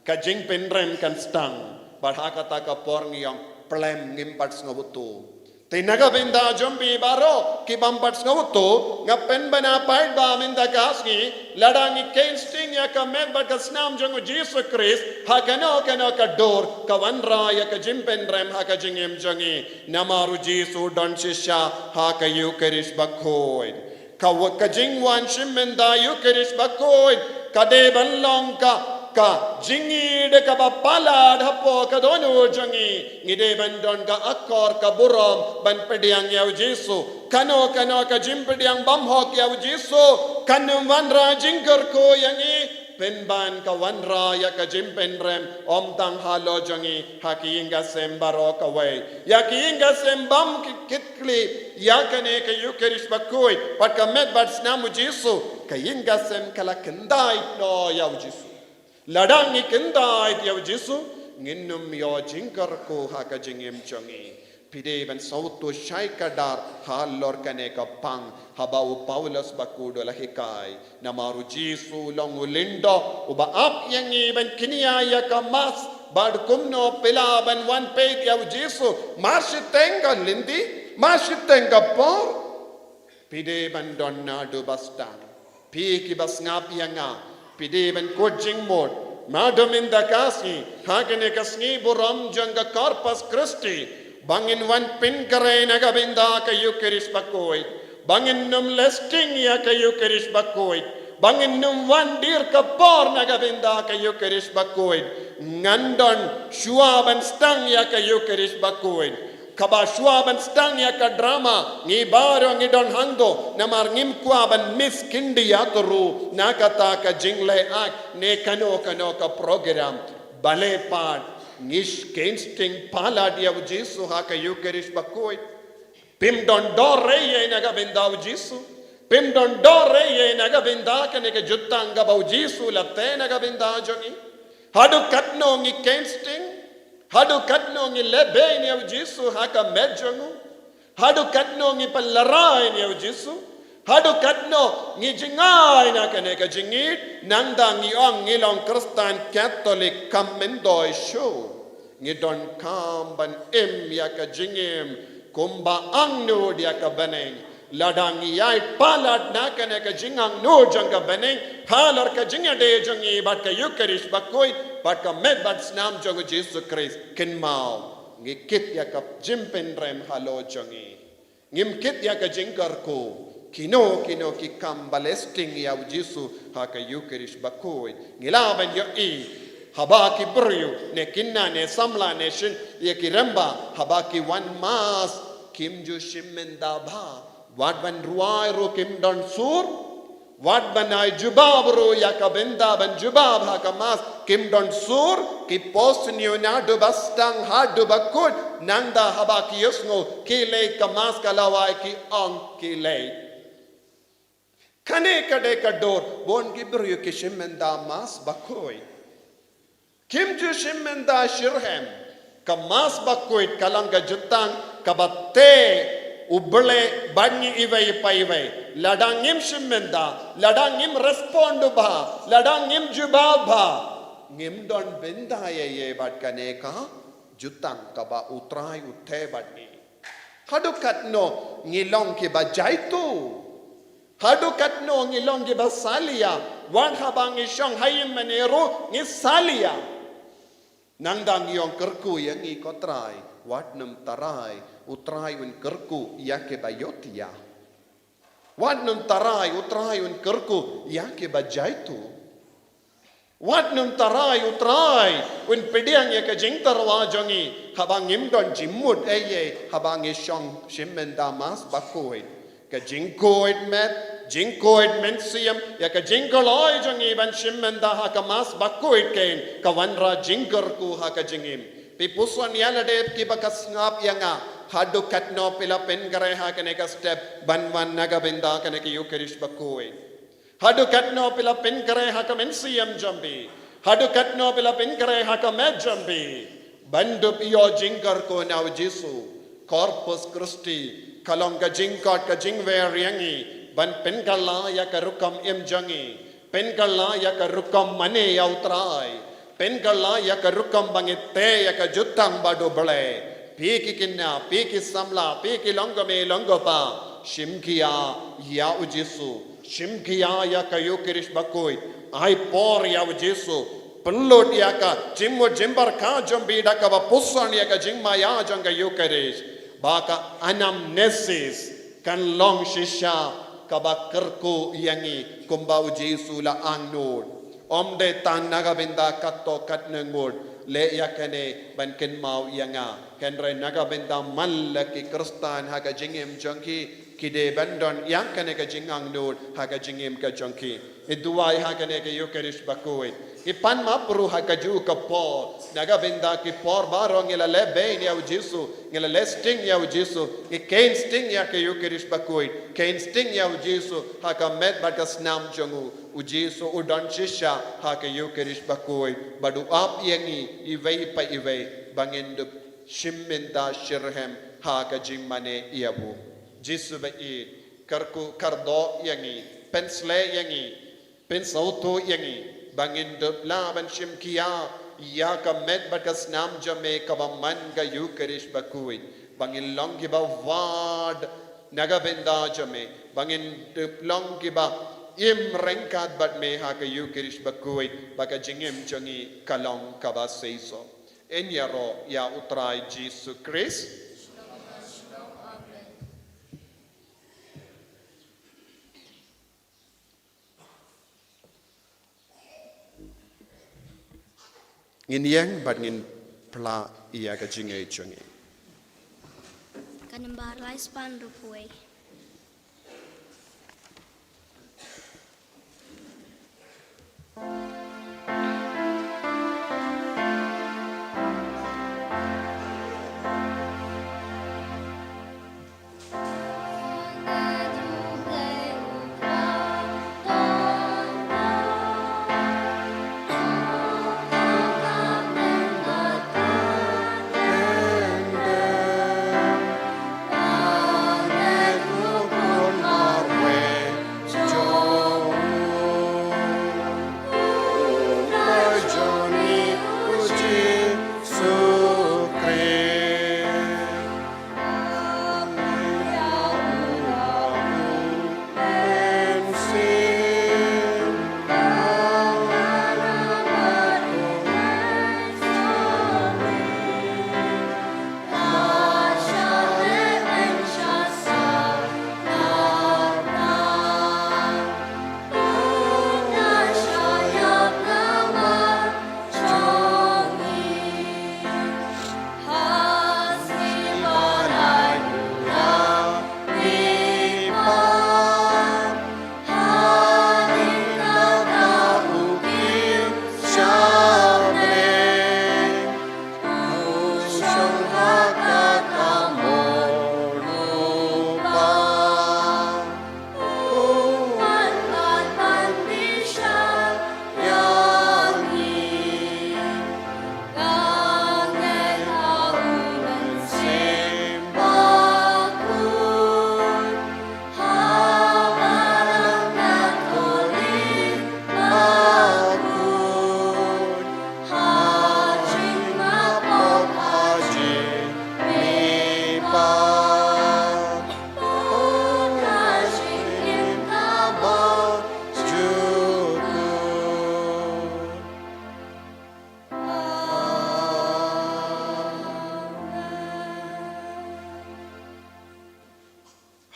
ka jingpynrem kan stang. Bad ha kata ka por ngi ong, plem, ngim pat sngewthuh. Te na ka bynta jong phi baroh ki bym pat sngewthuh, nga pynbna paidbah mynta ka sngi, lada ngi kheiñ sting ïa ka met bad ka snam jong u Jisu Khrist ha kano kano ka dur, ka wanrah ïa ka jingpynrem ha ka jingim jong ngi. Namar u Jisu u don shisha ha ka Ïukharist bakhuid. Ka wa-, ka jingwan shim bynta Ïukharist bakhuid ka dei ban long ka, ka jingïeit kaba palat hapoh ka dohnud jong ngi. Ngi dei ban don ka akor ka burom ban pdiang ïa u Jisu. Kano kano ka jingpdiang bymhok ïa u Jisu kan ym wanrah jingkyrkhu ïa ngi. Pynban ka wanrah ïa ka jingpynrem, ym tang halor jong ngi, ha ki ïing ka sem baroh kawei. Ïa ki ïing ka sem bym ki kit khlieh ïa kane ka Ïukharist bakhuid bad ka met bad snam u Jisu, ka ïing ka sem ka la khyndai noh ïa u Jisu. Lada ngi kyndait ïa u Jisu, ngin ym ïoh jingkyrkhu ha ka jingim jong ngi. Phi dei ban sawtu shai kdar halor kane ka pang haba u Paulus bakhuid u la hikai. Namar u Jisu u long u lyngdoh uba ap ïa ngi ban kñia ïa ka Mass, bad kumno phi lah ban wan peit ïa u Jisu, mar shiteng ka lynti, mar shiteng ka por. Phi dei ban don naduh ba sdang. Phi kiba sngap ïa nga, phi dei ban kut jingmut, naduh mynta ka sngi, ha kane ka sngi burom jong ka Corpus Christi, ba ngin wan pynkhreh na ka bynta ka Eucharist bakhuid, ba ngin ym leh sting ïa ka Eucharist bakhuid, ba ngin ym wan dier ka por na ka bynta ka Eucharist bakhuid. Ngan don shuwa ban sdang ïa ka Eucharist bakhuid. Kaba shuwa ban sdang ïa ka drama, ngi baroh ngi don hangto, namar ngim kwah ban miss khyndiat ruh na kata ka jingleh act ne kano kano ka program. Balei pat ngi sh-, kheiñ sting palat ïa u Jisu ha ka Eucharist bakhuid? Phim don dor ei ei na ka bynta u Jisu. Phim don dor ei ei na ka bynta kane ka jutang kaba u Jisu la teh na ka bynta jong ngi. Haduh katno ngi kheiñ sting? Haduh katno ngi leh beiñ ïa u Jisu ha ka met jong u? Haduh katno ngi pynlehrain ïa u Jisu? Haduh katno ngi jngai na kane ka jingïeit, nangta ngi ong ngi long Khristan Katholik, kam myntoi shuh. Ngi donkam ban im ïa ka jingim kumba angnud ïa ka bneng. Lada ngi ïaid palat na kane ka jingangnud jong ka bneng halor ka jingïadei jong ngi bad ka Eucharist bakhuid, bad ka met bad snam jong u Jisu Khrist, kynmaw, ngi kit ïa ka jingpynrem halor jong ngi. Ngim kit ïa ka jingkyrkhu. Kino kino ki kam ba leh sting ïa u Jisu ha ka Eucharist bakhuid. Ngi lah ban ïohi haba ki briew ne kynthei ne samla ne shin ïa ki rangbah, haba ki wan Mass, kim ju shim mynta bha. Wat ban rwai ruh kim don sur. Wat ban ai jubab ruh ïa ka bynta ban jubab ha ka Mass, kim don sur. Ki pos ñiew naduh ba sdang haduh ba kut, nangta haba ki ïohsngew ki leit ka Mass ka lawei, ki ong ki leit. Kane ka dei ka dur ba un ki briew ki shim mynta Mass bakhuid. Kim ju shim mynta shitrhem. Ka Mass bakhuid ka long ka jutang kaba teh U Blei bad ngi iwei pa iwei. Lada ngim shim mynta, lada ngim respond bha, lada ngim jubab bha, ngim don bynta ei ei bad kane ka jutang kaba U Trai u teh bad ngi. Haduh katno ngi long kiba jaituh? Haduh katno ngi long kiba salia? Wat haba ngi shong ha ïing mane ruh ngi salia. Nangta ngi ong kyrkhu ïa ngi ko Trai, wat nym tharai U Trai un kyrkhu ïa kiba ïohthiah. Wat nym tharai U Trai un kyrkhu ïa kiba jaituh. Wat nym tharai U Trai un pdiang ïa ka jingtyrwa jong ngi haba ngim don jingmut ei ei haba ngi shong shim mynta Mass bakhuid. Ka jingkhuid met, jingkhuid mynsiem ïa ka jingkloi jong ngi ban shim mynta ha ka Mass bakhuid kein ka wanrah jingkyrkhu ha ka jingim. Phi puson ïa lade kiba ka sngap ïa nga, haduh katno phi la pynkhreh ha kane ka step ban wan na ka bynta kane ka Eucharist bakhuid? Haduh katno phi la pynkhreh ha ka mynsiem jong phi? Haduh katno phi la pynkhreh ha ka met jong phi? Ban dup ïoh jingkyrkhu na U Jisu. Corpus Christi ka long ka jingkhot ka jingwer ïa ngi ban pynkylla ïa ka rukom im jong ngi, pynkylla ïa ka rukom mane ïa U Trai, pynkylla ïa ka rukom ba ngi teh ïa ka jutang bad U Blei. Phi ki khynnah, phi ki samla, phi ki longkmie longkpa, shim khia ïa U Jisu, shim khia ïa ka Eucharist bakhuid, ai por ïa U Jisu, pynlut ïa ka jingmut jingpyrkhat jong phi da kaba puson ïa ka jingmaïa jong ka Eucharist, ba ka anamnesis kan long shisha kaba kyrkhu ïa ngi kumba U Jisu la angnud. Ym dei tang na ka bynta katto katne ngut leh ïa kane ban kynmaw ïa nga, hynrei na ka bynta man la ki Khristan ha ka jingim jong ki, ki dei ban don ïa kane ka jingangnud ha ka jingim ka jong ki. Ngi duwai ha kane ka Eucharist bakhuid, ngi pan map ruh ha kajuh ka por na ka bynta ki por baroh ngi la leh beiñ ïa U Jisu, ngi la leh sting ïa U Jisu, ngi kheiñ sting ïa ka Eucharist bakhuid, kheiñ sting ïa U Jisu ha ka met bad ka snam jong u. U Jisu u don shisha ha ka Ïukharist bakhuid, bad u ap ïa ngi iwei pa iwei ba ngin dup shim bynta shitrhem ha ka jingmane ïa u. Jisu ba ïeit, kyrkhu kyrdoh ïa ngi, pynshlei ïa ngi, pynsngewthuh ïa ngi ba ngin dup lah ban shim khia ïa ka met bad ka snam jong me kaba man ka Ïukharist bakhuid, ba ngin long kiba wad na ka bynta jong me, ba ngin dup long kiba im ryngkat bad me ha ka Ïukharist bakhuid, ba ka jingim jong ngi ka long kaba seisoh. Yn ïaroh ïa U Trai Jisu Khrist. Ngin ïeng bad ngin phla ïa ka jingïeit jong ngi. Ka nambar lai spah hynriewphew wei.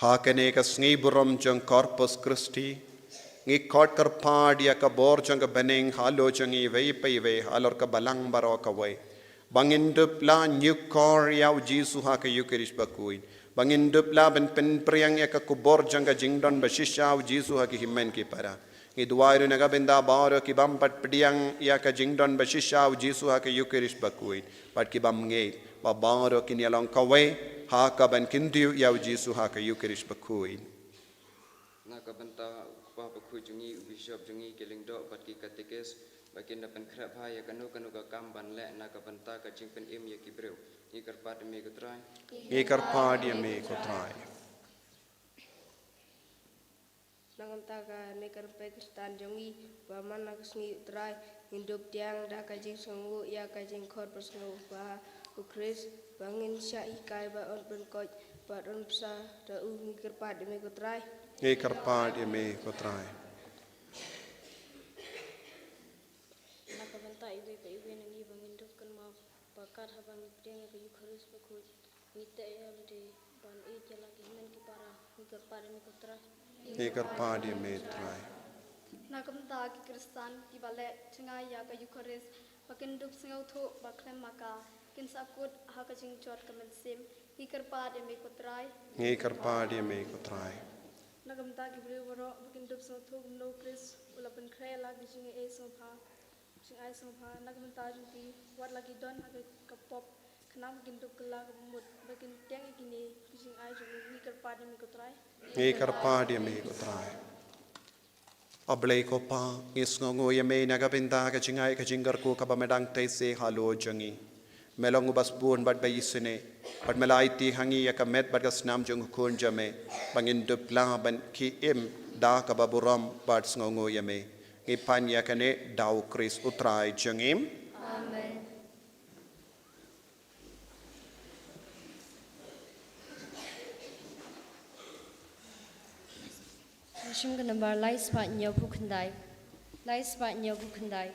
Ha kane ka sngi burom jong Corpus Christi, ngi khot kyrpad ïa ka bor jong ka bneng halor jong ngi iwei pa iwei halor ka balang baroh kawei, ba ngin dup lah ñiewkor ïa U Jisu ha ka Ïukharist bakhuid, ba ngin dup lah ban pynpriang ïa ka khubor jong ka jingdon bashisha U Jisu ha ki hynmen ki para. Ngi duwai ruh na ka bynta baroh ki bym pat pdiang ïa ka jingdon bashisha U Jisu ha ka Ïukharist bakhuid bad ki bym ngeit, ba baroh kin ïalong kawei ha ka ban kyntiew ïa U Jisu ha ka Ïukharist bakhuid. Na ka bynta u kpa bakhuid jong ngi, u bishop jong ngi, ki lyngdoh bad ki katekis, ba kin da pynkhreh bha ïa kano kano ka kam ban leh na ka bynta ka jingpynim ïa ki briew. Ngi kyrpad ïa me ko Trai. Ngi kyrpad ïa me ko Trai. Na ka bynta kane ka rympei Khristan jong ngi, ba man la ka sngi U Trai, ngin dup pdiang da ka jingsngewnguh ïa ka jingkhot basngew ba ha U Khrist, ba ngin shah hikai bad un pynkoit bad un bsa da u. Ngi kyrpad ïa me ko Trai. Ngi kyrpad ïa me ko Trai. Na ka bynta iwei pa iwei na ngi, ba ngin dup kynmaw ba kat haba ngi pdiang ïa ka Ïukharist bakhuid, ngi teh ïa lade ban ïeit ïa la ki hynmen ki para. Ngi kyrpad ïa me ko Trai. Ngi kyrpad ïa me Trai. Na ka bynta ki Khristan kiba leh jngai ïa ka Ïukharist, ba kin dup sngewthuh ba khlem ma ka kin sahkut ha ka jingjot ka mynsiem. Ngi kyrpad ïa me ko Trai. Ngi kyrpad ïa me ko Trai. Na ka bynta ki briew baroh, ba kin dup sngewthuh kumno U Khrist u la pynkhreh la ki jingai sngewbha, jingai sngewbha na ka bynta jong ki, wat la ki don ha ka, ka pop, khnang ba kin dup kylla ka bamut, ba kin tieng ïa kine ki jingai jong u. Ngi kyrpad ïa me ko Trai. Ngi kyrpad ïa me ko Trai. A Blei ko Pa, ngi sngewnguh ïa me na ka bynta ka jingai ka jingkyrkhu kaba me dang tei se halor jong ngi. Me long uba sbun bad ba isynei, bad me la aiti ha ngi ïa ka met bad ka snam jong u Khun jong me, ba ngin dup lang ban ki im da kaba burom bad sngewnguh ïa me. Ngi pan ïa kane da u Khrist u Trai jong ngi. Amen. Shim ka nambar lai spah hynñiewphew khyndai. Lai spah hynñiewphew khyndai.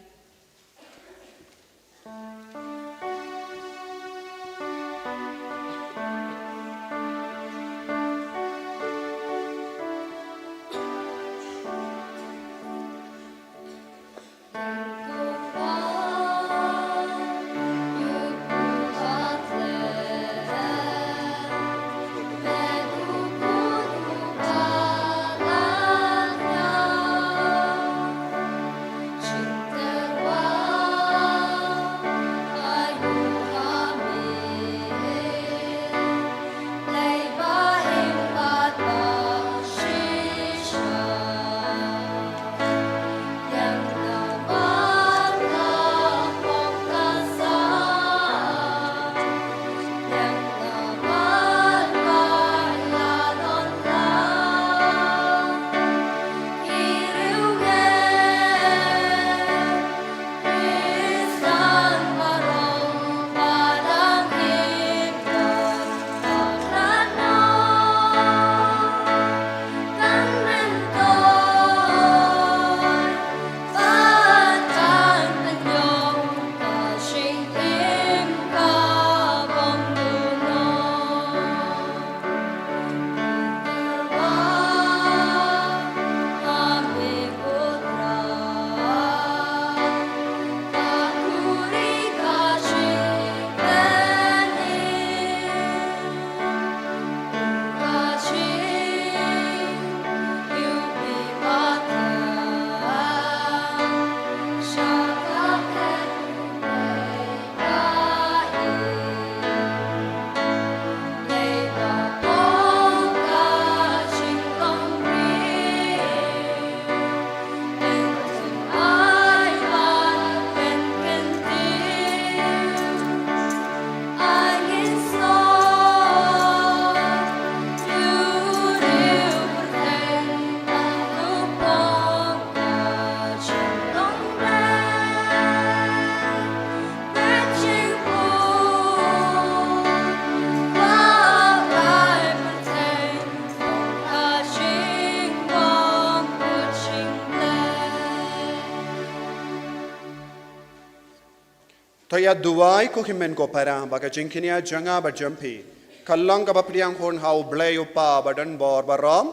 To ïa duwai ko hynmen ko para, ba ka jingkñia jong nga bad jong phi ka long kaba pdiang hun ha U Blei U Kpa badonbor baroh.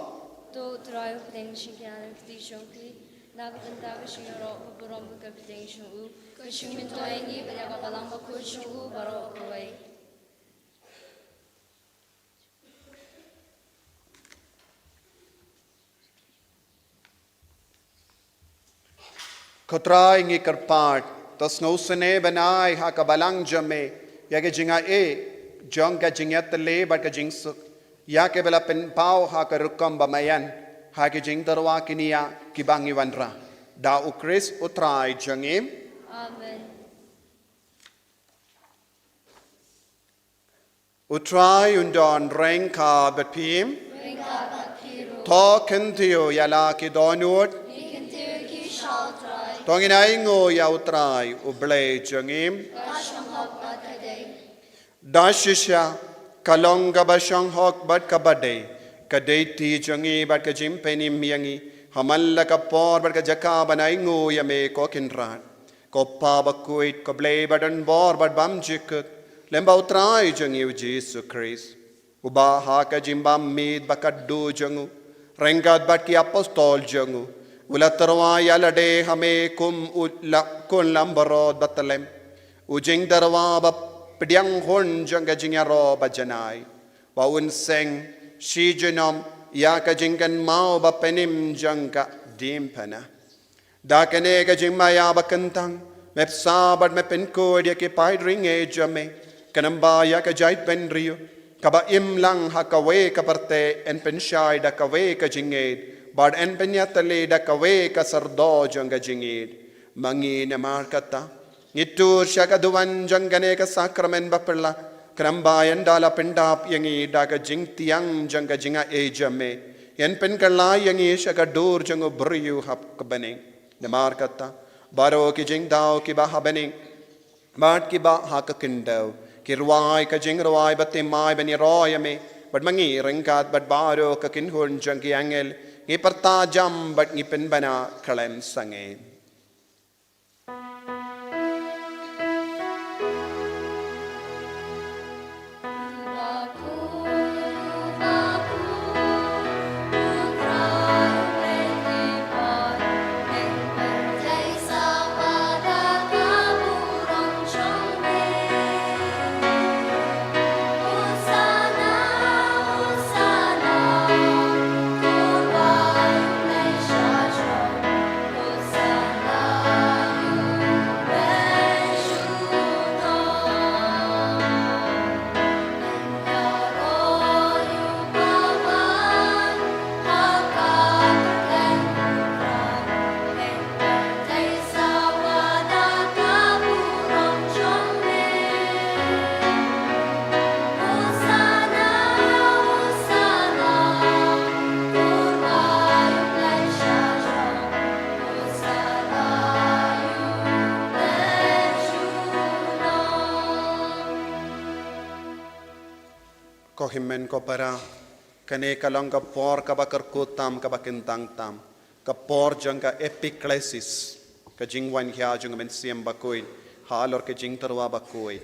To U Trai u pdiang jingkñia na ka kti jong phi, na ka bynta ka jingïaroh baburom ka pdiang jong u, ka jingmyntoi ïa ngi bad ïa ka balang bakhuid jong u baroh kawei. Ko Trai, ngi kyrpad, to sngewsynei ban ai ha ka balang jong me ïa ka jingai jong ka jingïatylli bad ka jingsuk, ïa kiba la pynpaw ha ka rukom ba maïan, ha ki jingtyrwa kñia kiba ngi wanrah. Da U Khrist U Trai jong ngi. Amen. U Trai un don ryngkat bad phi. To kyntiew ïa la ki dohnud. To ngin ainguh ïa U Trai U Blei jong ngi. Da shisha ka long kaba shonghok bad kaba dei ka dei ti jong ngi bad ka jingpynim ïa ngi ha man la ka por bad ka jaka ban ainguh ïa me ko Kynrad, ko Pa bakhuid, ko Blei badonbor bad bymjukut, lem bad U Trai jong ngi U Jisu Khrist, uba ha ka jingbym mih ba khadduh jong u, ryngkat bad ki apostol jong u, u la tyrwa ïa lade ha me kum u la khun lambarot ba tyllem, u jingtyrwa ba pdiang hun jong ka jingïaroh ba janai, ba un seng shi junom ïa ka jingkynmaw ba pynim jong ka diengphna. Da kane ka jingmaïa ba kyntang, me pynsaw bad me pynkhuid ïa ki paid riewngeit jong me, khnang ba ïa ka jaitbynriew kaba im lang ha kawei ka pyrthei yn pynshai da kawei ka jingngeit Bad yn pynïatylli da kawei ka syrdoh jong ka jingïeit. Ma ngi namar kata, ngi tur sha ka duwan jong kane ka sakramen baphylla, khnang ba yn da la pyndap ïa ngi da ka jingthiang jong ka jingaiei jong me, yn pynkylla ïa ngi sha ka dur jong u briew hap ka bneng. Namar kata, baroh ki jingdaw kiba ha bneng bad kiba ha ka khyndew, ki rwai ka jingrwai bathymmai ban ïaroh ïa me, bad ma ngi ryngkat bad baroh ka kynhun jong ki angel, ngi pyrta jam bad ngi pynbna khlem sangeh. Ko hynmen ko para, kane ka long ka por kaba kyrkhu tam, kaba kyntang tam, ka por jong ka epiklesis, ka jingwan hia jong u Mynsiem Bakhuid halor ka jingtyrwa bakhuid.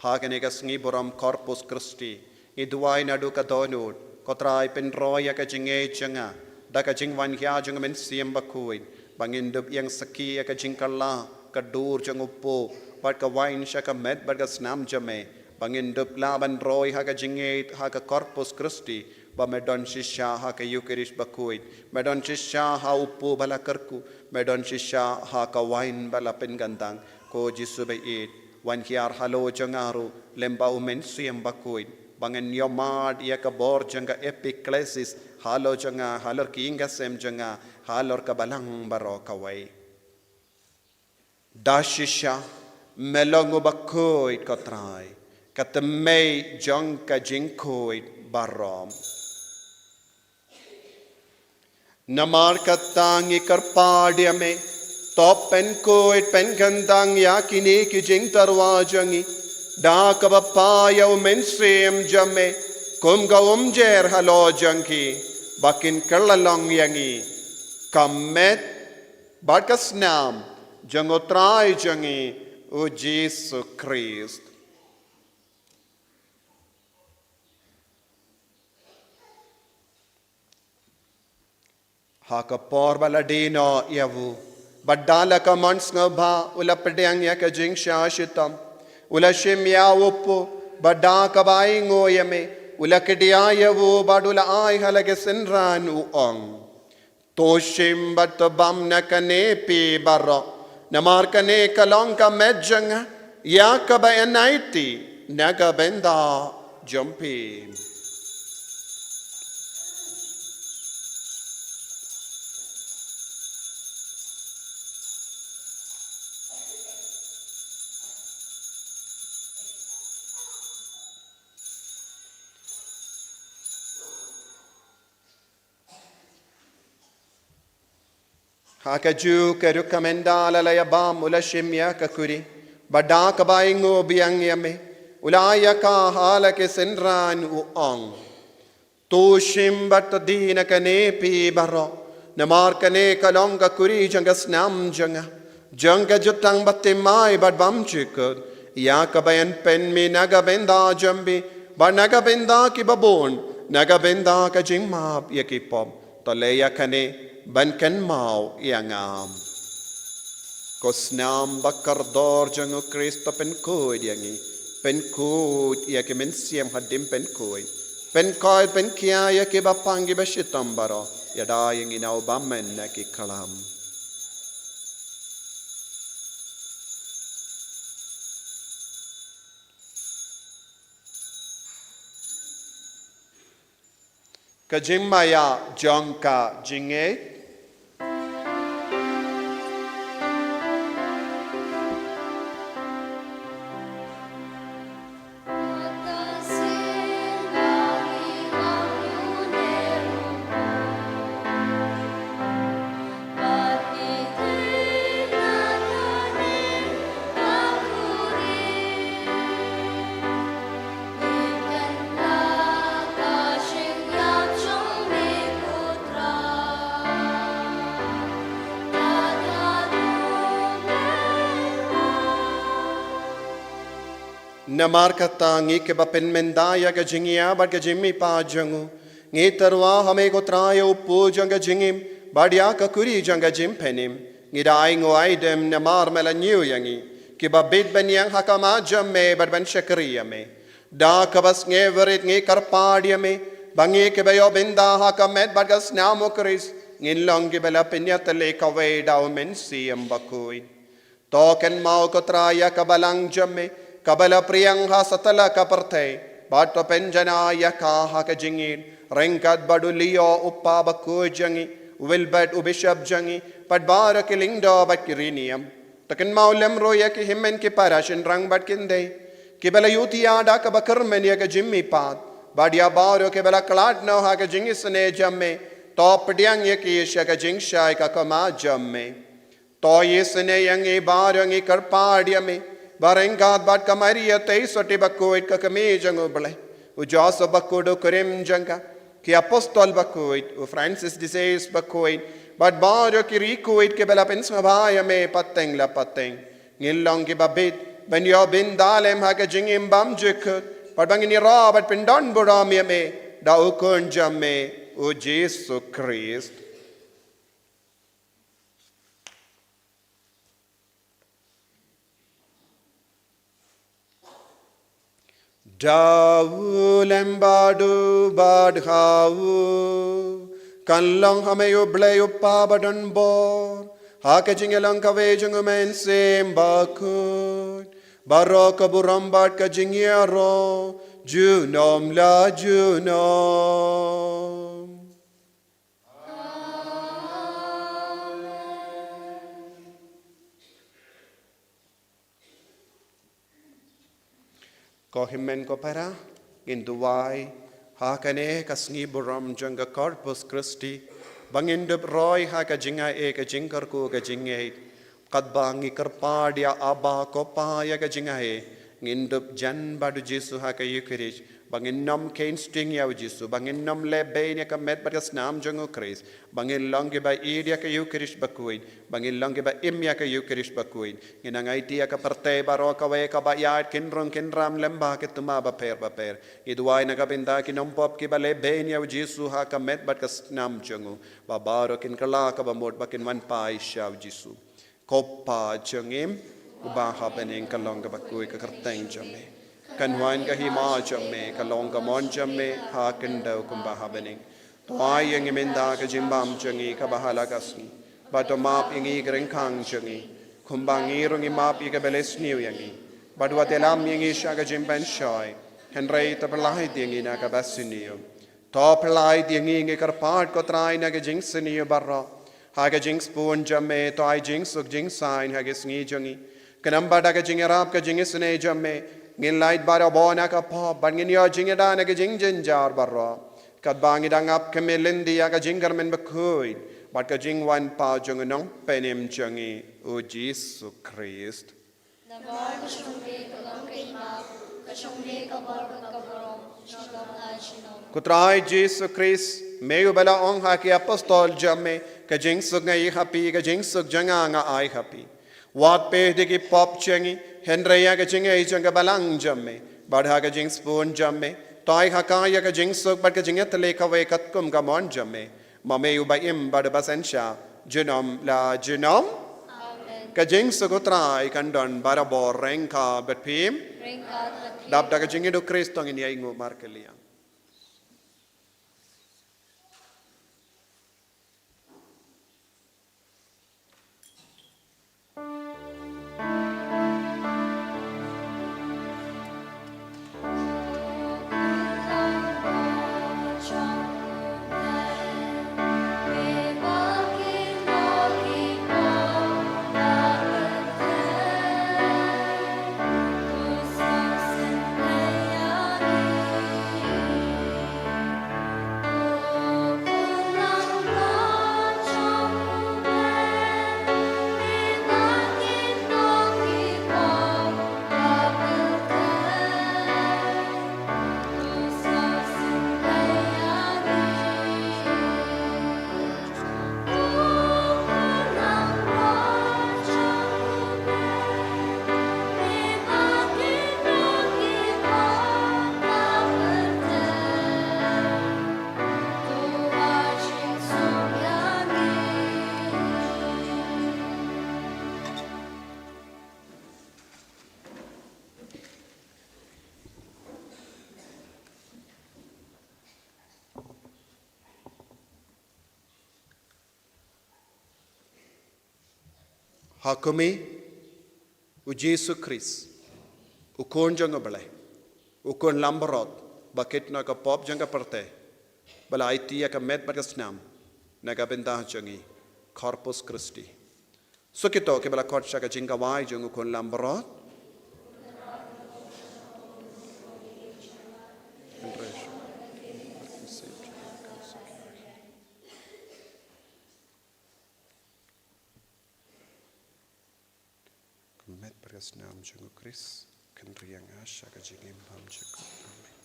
Ha kane ka sngi burom Corpus Christi, ngi duwai naduh ka dohnud, Ko Trai, pynroi ïa ka jingngeit jong nga da ka jingwan hia jong u Mynsiem Bakhuid, ba ngin dup ïeng sakhi ïa ka jingkylla ka dur jong u Pope bad ka wain sha ka met bad ka snam jong me, ba ngin dup lah ban roi ha ka jingngeit ha ka Corpus Christi, ba me don shisha ha ka Eucharist bakhuid, me don shisha ha u Pope ba la kyrkhu, me don shisha ha ka wain ba la pynkyntang. Ko Jisu ba ïeit, wan hiar halor jong nga ruh lem bad u Mynsiem Bakhuid, ba ngin ïohmad ïa ka bor jong ka epiklesis halor jong nga, halor ki ïing ka sem jong nga, halor ka balang baroh kawei. Da shisha me long u bakhuid, Ko Trai, ka tymmen jong ka jingkhuid baroh. Namar kata ngi kyrpad ïa me, to pynkhuid pynkyntang ïa kine ki jingtyrwa jong ngi da kaba phah ïa u Mynsiem jong me kum ka umjer halor jong ki, ba kin kylla long ïa ngi ka met bad ka snam jong u Trai jong ngi u Jisu Khrist. Ha ka por ba la die noh ïa u, bad da la ka mon sngewbha u la pdiang ïa ka jingshah shitom, u la shim ïa u Pope, bad da kaba ainguh ïa me u la kdiah ïa u bad u la ai ha la ki synran, u ong: To shim bad to bam na kane phi baroh, namar kane ka long ka met jong nga, ïa kaba yn aiti na ka bynta jong phi. Ha kajuh ka rukom ynda la ïa bam u la shim ïa ka kuri, bad da kaba ainguh biang ïa me u la ai ïa ka ha la ki synran, u ong: To shim bad to die na kane phi baroh, namar kane ka long ka kuri jong ka snam jong nga, jong ka jutang baptismai bad bymjukut, ïa kaba yn pynmih na ka bynta jong phi bad na ka bynta kiba bun na ka bynta ka jingmap ïa ki pop. To leh ïa kane ban kynmaw ïa nga. Ko snam ba kordor jong u Khrist, to pynkhuid ïa ngi, pynkhuid ïa ki mynsiem haduh pynkhuid, pynkoit pynkhia ïa kiba pang kiba shitom baroh, ïada ïa ngi na u bymman na ki khlam. Ka jingmaïa jong ka jingngeit. Namar kata ngi kiba pynmynda ïa ka jingïa bad ka jingmihpat jong u, ngi tyrwa ha me ko Trai ïa u pud jong ka jingim bad ïa ka kuri jong ka jingpynim. Ngi da ainguh aidem namar me la ñiew ïa ngi kiba bit ban ïeng ha khmat jong me bad ban shakri ïa me. Da kaba sngewrit ngi kyrpad ïa me ba ngi kiba ïoh bynta ha ka met bad ka snam u Khrist ngin long kiba la pynïatylli kawei da u Mynsiem Bakhuid. To kynmaw ko Trai ïa ka balang jong me kaba la pdiang ha satlak ka pyrthei, bad to pynjanai ïa ka ha ka jingïeit ryngkat bad u Leo u pa bakhuid jong ngi, u Wilbert u bishop jong ngi, bad baroh ki lyngdoh bad ki riewniam. To kynmaw lem ruh ïa ki hynmen ki para shynrang bad kynthei kiba la ïutia da kaba kyrmen ïa ka jingmihpat, bad ïa baroh kiba la khlad noh ha ka jingisynei jong me. To pdiang ïa ki sha ka jingshai ka khmat jong me. To isynei ïa ngi baroh, ngi kyrpad ïa me ba ryngkat bad ka Maria Theisotti bakhuid ka kmie jong u Blei, u Joseph bakhuid u kurim jong ka, ki apostol bakhuid, u Francis de Sales bakhuid, bad baroh ki riewkhuid kiba la pynsngewbha ïa me pateng la pateng, ngin long kiba bit ban ïoh bynta lem ha ka jingim bymjukut, bad ba ngin ïaroh bad pyndonburom ïa me da u Khun jong me, u Jisu Khrist. Da u lem bad u bad ha u kan long ha me u Blei u Pa badonbor, ha ka jingïalong kawei jong u Mynsiem Bakhuid, baroh ka burom bad ka jingïaroh junom la junom. Ko hynmen ko para, ngin duwai ha kane ka sngi burom jong ka Corpus Christi ba ngin dup roi ha ka jingai ka jingkyrkhu ka jingngeit. Katba ngi kyrpad ïa Abba ko Pa ïa ka jingai, ngin dup jan bad u Jisu ha ka Eucharist ba ngin nym kheiñ sting ïa u Jisu, ba ngin nym leh bein ïa ka met bad ka snam jong u Khrist, ba ngin long kiba ïeit ïa ka Eucharist bakhuid, ba ngin long kiba im ïa ka Eucharist bakhuid. Ngin nang aiti ïa ka pyrthei baroh kawei kaba ïaid kynrung kynram lem bad ki tnga bapher bapher. Ngi duwai na ka bynta ki nongpop kiba leh bein ïa u Jisu ha ka met bad ka snam jong u, ba baroh kin kylla kaba mut ba kin wan phai sha u Jisu. Ko Pa jong ngi uba ha bneng, ka long kaba khuid ka kyrteng jong me. Kan wan ka hima jong me, ka long ka mon jong me ha khyndew kumba ha bneng. To ai ïa ngi mynta ka jingbam jong ngi kaba ha la ka sngi. Bad to map ïa ngi ki ryngkang jong ngi, kumba ngi ruh ngi map ïa kiba leh sniew ïa ngi. Bad wat ïalam ïa ngi sha ka jingpynshoi, hynrei to pyllait ïa ngi na kaba sniew. To pyllait ïa ngi, ngi kyrpad ko Trai, na ka jingsniew baroh. Ha ka jingsbun jong me to ai jingsuk jingsaiñ ha ka sngi jong ngi. Khnang ba da ka jingïarap ka jingisynei jong me ngin lait barabor na ka pop bad ngin ïoh jingïada na ka jingjynjar baroh. Katba ngi dang ap khmih lynti ïa ka jingkyrmen bakhuid bad ka jingwan pat jong u Nongpynim jong ngi, u Jisu Khrist. Namar ka shong me ka long ka hima, ka shong me ka bor bad ka burom junom la junom. Ko Trai Jisu Khrist, me uba la ong ha ki apostol jong me, ka jingsuk nga ïoh ha phi, ka jingsuk jong nga nga ai ha phi. Wat peit ïa ki pop jong ngi, hynrei ïa ka jingaiei jong ka balang jong me. Bad ha ka jingsbun jong me to ai ha ka ïa ka jingsuk bad ka jingïatylli kawei katkum ka mon jong me. Ma me uba im bad uba synshar junom la junom. Amen. Ka jingsuk u Trai kan don barabor ryngkat bad phi. Ryngkat bad phi. Dap da ka jingïeit u Khrist to ngin ïa ainguh markylliang. Ha kum i, u Jisu Khrist, u Khun jong u Blei, u Khun Langbrot, ba kit noh ka pop jong ka pyrthei, ba la aiti ïa ka met bad ka snam na ka bynta jong i, Corpus Christi. Sa kito kiba la khot sha ka jingkawai jong u Khun Langbrot. Ka met bad ka snam jong u Khrist kan riang sha ka jingim bymjukut. Amen.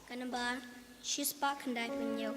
Ka nambar shispah khyndai phew hynñiew.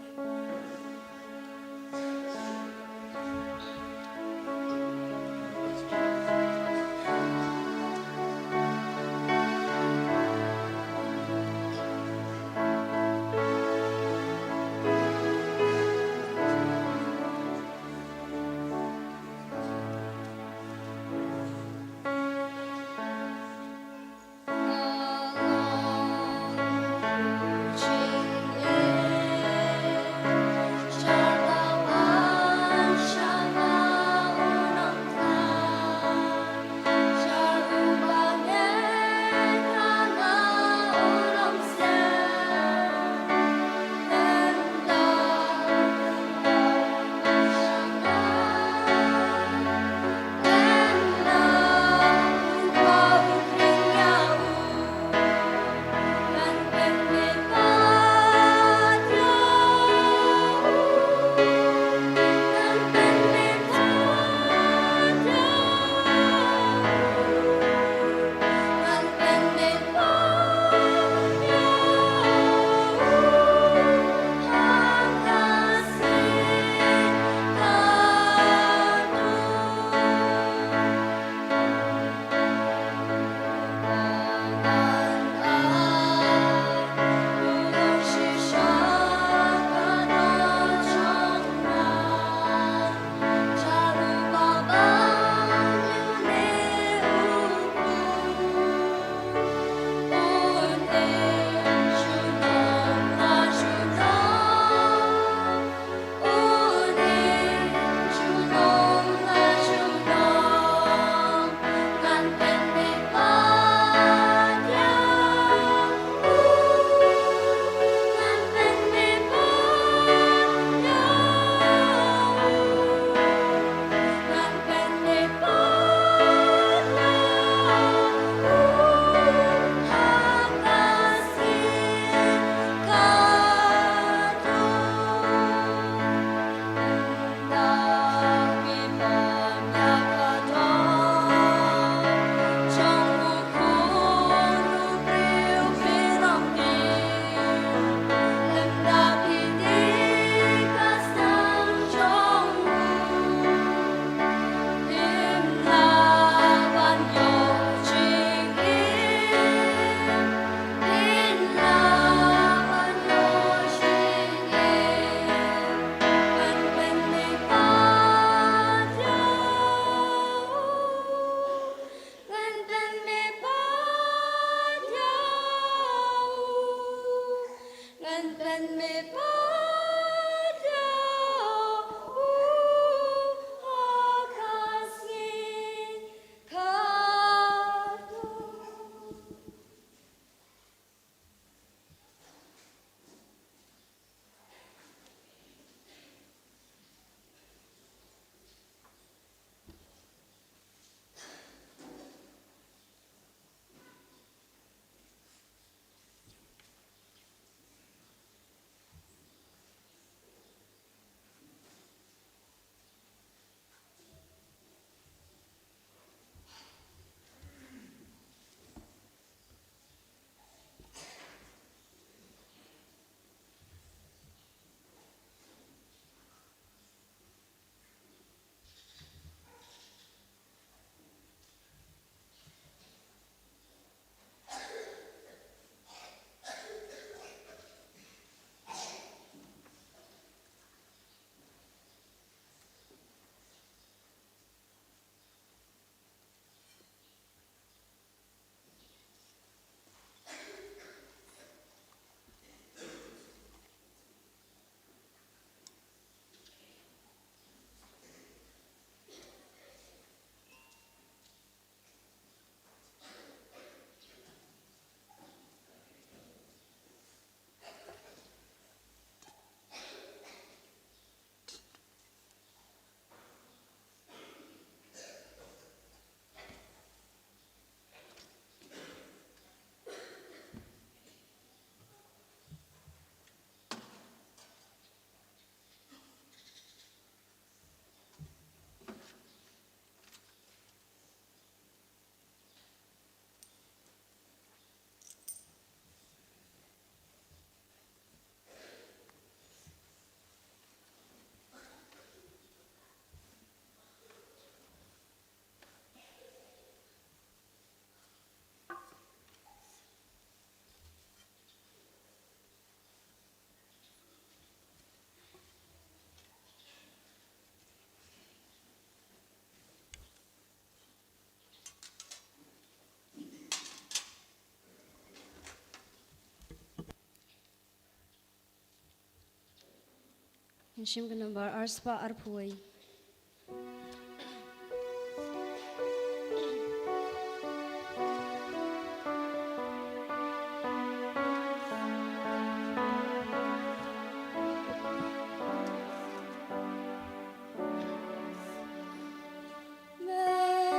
Ngi shim ka number arspah arphew wei.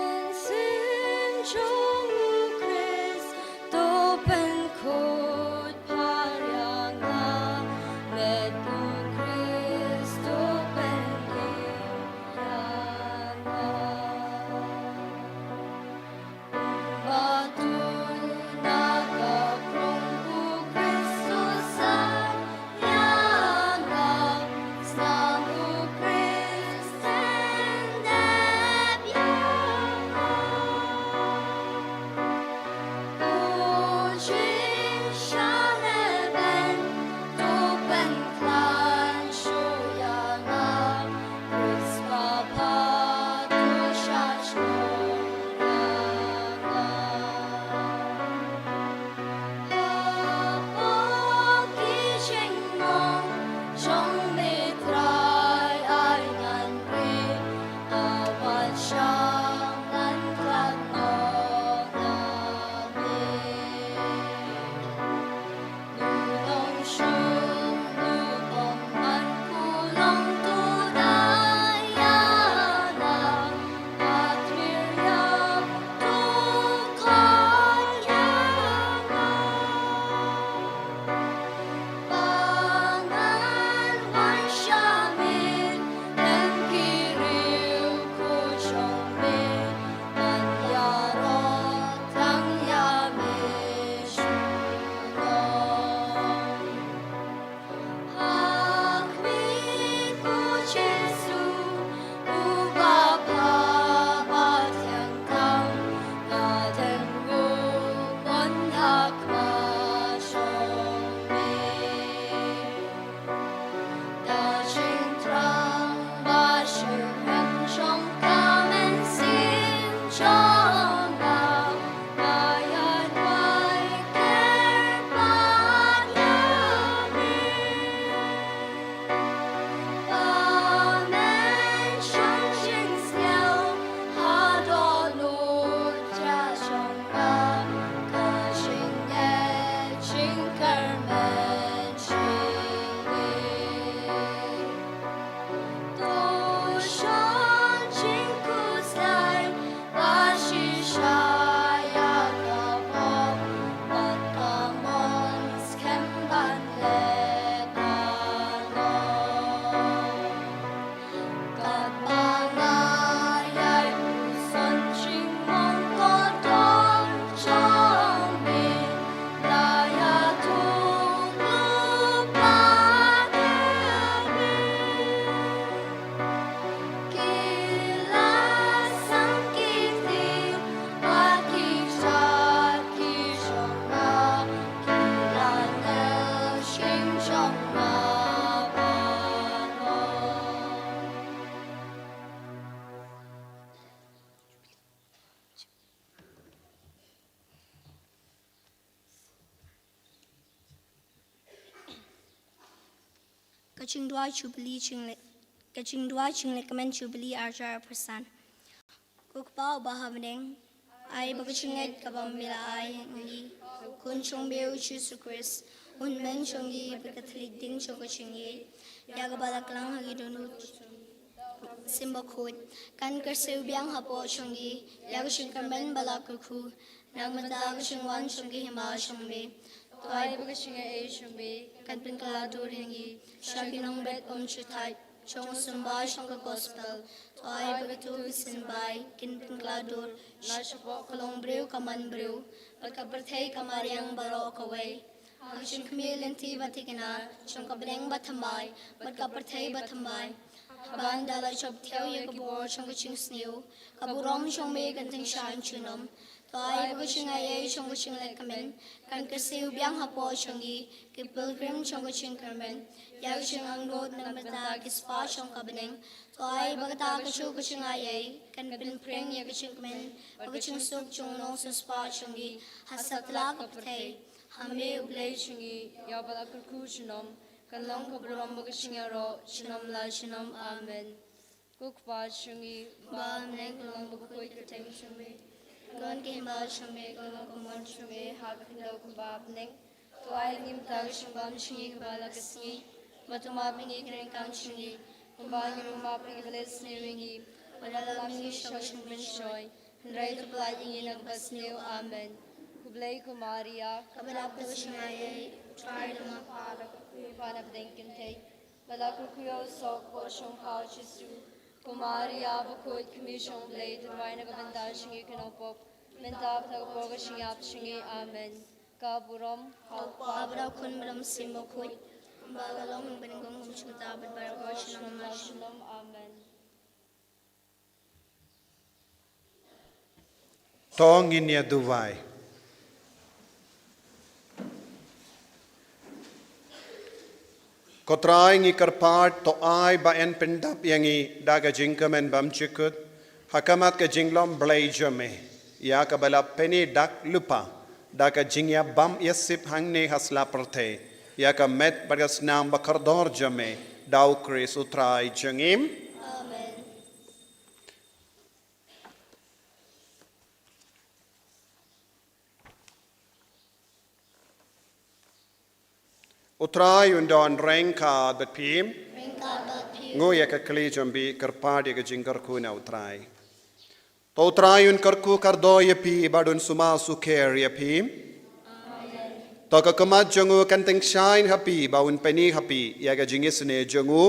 Mynsiem jong u Khrist to pynkhuid phareng nga, met u Khrist to pynim ïa nga. Ba tu na ka krong u Khrist u san ïa nga, snam u Khrist ten dep ïa nga. U jingshah lehbeiñ to pynkhlaiñ shuh ïa nga, Khrist ba pha to shah shnong ïa nga. Hapoh ki jingmong jong me Trai, ai ngan ri, a wat shah ngan khlad noh ïa me. Nu long shuh, nu bym man ku long to da ïa nga, a tmir ïa to khot ïa nga. Ba ngan wan sha me, lem ki riewkhuid jong me, ban ïaroh tang ïa me shuh. Ha khmih, ko Jisu, uba pha ba thiang tam, nga dang nguh mon ha khmat jong me. Da jingthrang ba shitrhem jong ka mynsiem jong nga, nga ïa duwai kyrpad ïa me. Ba men shong jingsngew ha dohnud jong nga, ka jingeh jingkyrmen jong me. To shon jingkhuslai ba shisha ïa ka pop, bad ka mon skhem ban leh panom. Katba nga ïai puson jingmong kordor jong me, nga ïathuh lypa ïa me. Ki la sam ki kti bad ki jait ki jong nga, ki la neh shynrang jong nga baroh. Ka jingduwai Jubili jingle-, ka jingduwai jinglehkmen Jubili arhajar arphew san. Ko Kpa uba ha bneng, ai ba ka jingngeit kaba me la ai ha ngi, Khun jong me u Jisu Khrist, un meng jong ngi bad ka thylliej ding jong ka jingïeit, ïa kaba la klang ha ki dohnud jong u Mynsiem Bakhuid, kan kyrsiew biang hapoh jong ngi ïa ka jingkyrmen ba la kyrkhu, nang mynta ka jingwan jong ka hima jong me. To ai ba ka jingaiei jong me kan pynkylla dur ïa ngi sha ki nongbet um juthait jong u symbai jong ka gospel. To ai ba kito ki symbai kin pynkylla dur la shapoh ka longbriew ka manbriew bad ka pyrthei ka mariang baroh kawei, ha ka jingkhmih lynti ba thikna jong ka bneng bathymmai bad ka pyrthei bathymmai. Haba ynda la jop thiaw ïa ki bor jong ka jingsniew, ka burom jong me kan tyngshaiñ junom. To ai ba ka jingaiei jong ka jinglehkmen kan kyrsiew biang hapoh jong ngi, ki pilgrim jong ka jingkyrmen, ïa ka jingangnud na ka bynta ki spah jong ka bneng. To ai ba kata kajuh ka jingaiei kan pynphriang ïa ka jingkmen bad ka jingsuk jong u nongsiewspah jong ngi ha satlak ka pyrthei. Ha me U Blei jong ngi, ïa uba la kyrkhu junom, Kan long ka burom bad ka jingïaroh junom la junom. Amen. Ko Kpa jong ngi, ba ha bneng, kan long bakhuid ka kyrteng jong me. Kan long ka hima jong me, kan long ka mon jong me ha ka khyndew kumba ha bneng. To ai ïa ngi mynta ka jingbam jong ngi kaba la ka sngi. Bad to map ïa ngi ki ryngkang jong ngi, kumba ngi ruh ngi map ïa kiba la isynei ïa ngi. Bad ym lam ïa ngi sha ka jingpynshoi, hynrei to pyllait ïa ngi na kaba sniew. Amen. Khublei ko Maria, kaba dap da ka jingaiei, U Trai u don bad pha, la ka kyrkhu ïa pha na pdeng kynthei, bad la kyrkhu ïa u soh ka kpoh jong pha u Jisu. Ko Maria bakhuid, Kmie jong U Blei, to duwai na ka bynta jong ngi ki nongpop, mynta bad ha ka por ka jingïap jong ngi. Amen. Ka burom ha U Kpa bad ha U Khun bad ha U Mynsiem Bakhuid, kumba ka long mynnyngkong, kumjuh mynta bad baroh junom la junom. Amen. To ngin ïa duwai. Ko Trai, ngi kyrpad, to ai ba yn pyndap ïa ngi da ka jingkmen bymjukut ha khmat ka jinglong Blei jong me, ïa kaba la pyni dak lypa da ka jingïabam ïasip hangne ha sla pyrthei, ïa ka met bad ka snam ba kordor jong me, da U Khrist U Trai jong ngi. Amen. U Trai un don ryngkat bad phi. Ryngkat bad phi. Nguh ïa ka kli jong phi, kyrpad ïa ka jingkyrkhu na U Trai. To U Trai un kyrkhu kyrdoh ïa phi bad un sumar sukher ïa phi. Amen. To ka khmat jong u kan tyngshaiñ ha phi bad un pyni ha phi ïa ka jingisynei jong u.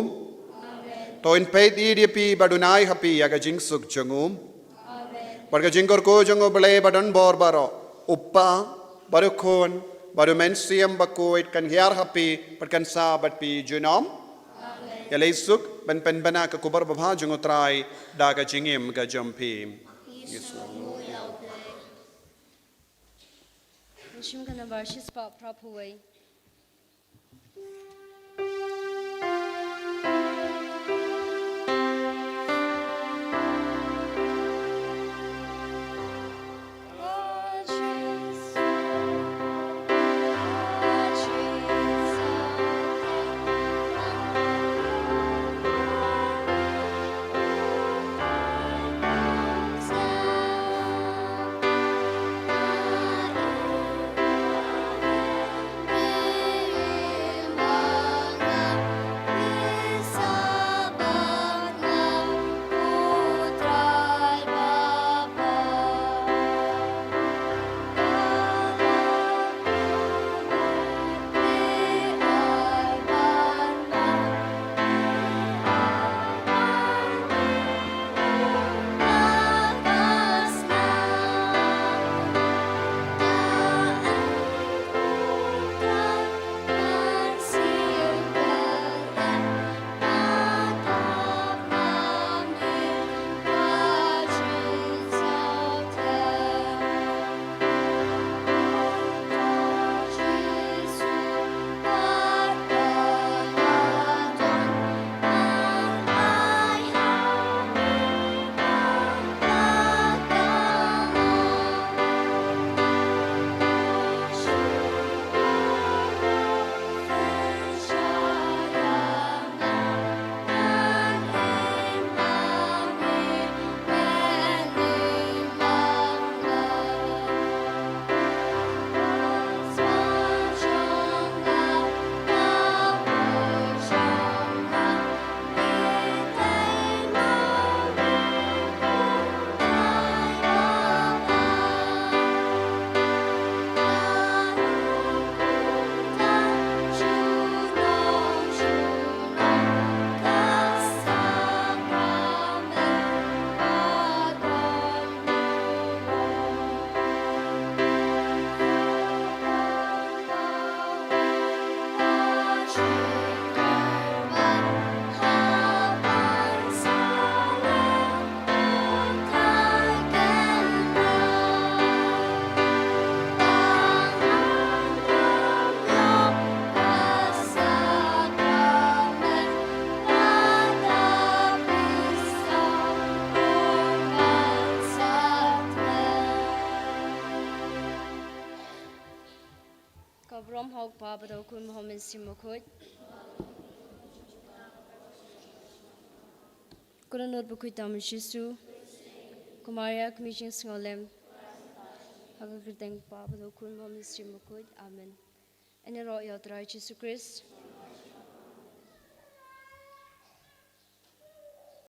Amen. To un peit ïa phi bad un ai ha phi ïa ka jingsuk jong u. Amen. Bad ka jingkyrkhu jong U Blei ba don bor baroh, U Kpa, bad U Khun, bad U Mynsiem Bakhuid kan hiar ha phi bad kan sah bad phi junom. Amen. Ïaleh suk ban pynbna ka khubor babha jong U Trai da ka jingim ka jong phi. Ngi sngewbha ïa U Blei. Ngi shim ka nambar shispah phra phew wei. Ka burom ha U Kpa bad ha U Khun bad ha U Mynsiem Bakhuid. Ko Nongnud bakhuid tam Jisu. Ko Maria ka Mynsiem Sngewlem, ha ka kyrteng Kpa bad u Khun bad u Mynsiem Bakhuid. Amen. Ngin ïaroh ïa u Trai Jisu Khrist.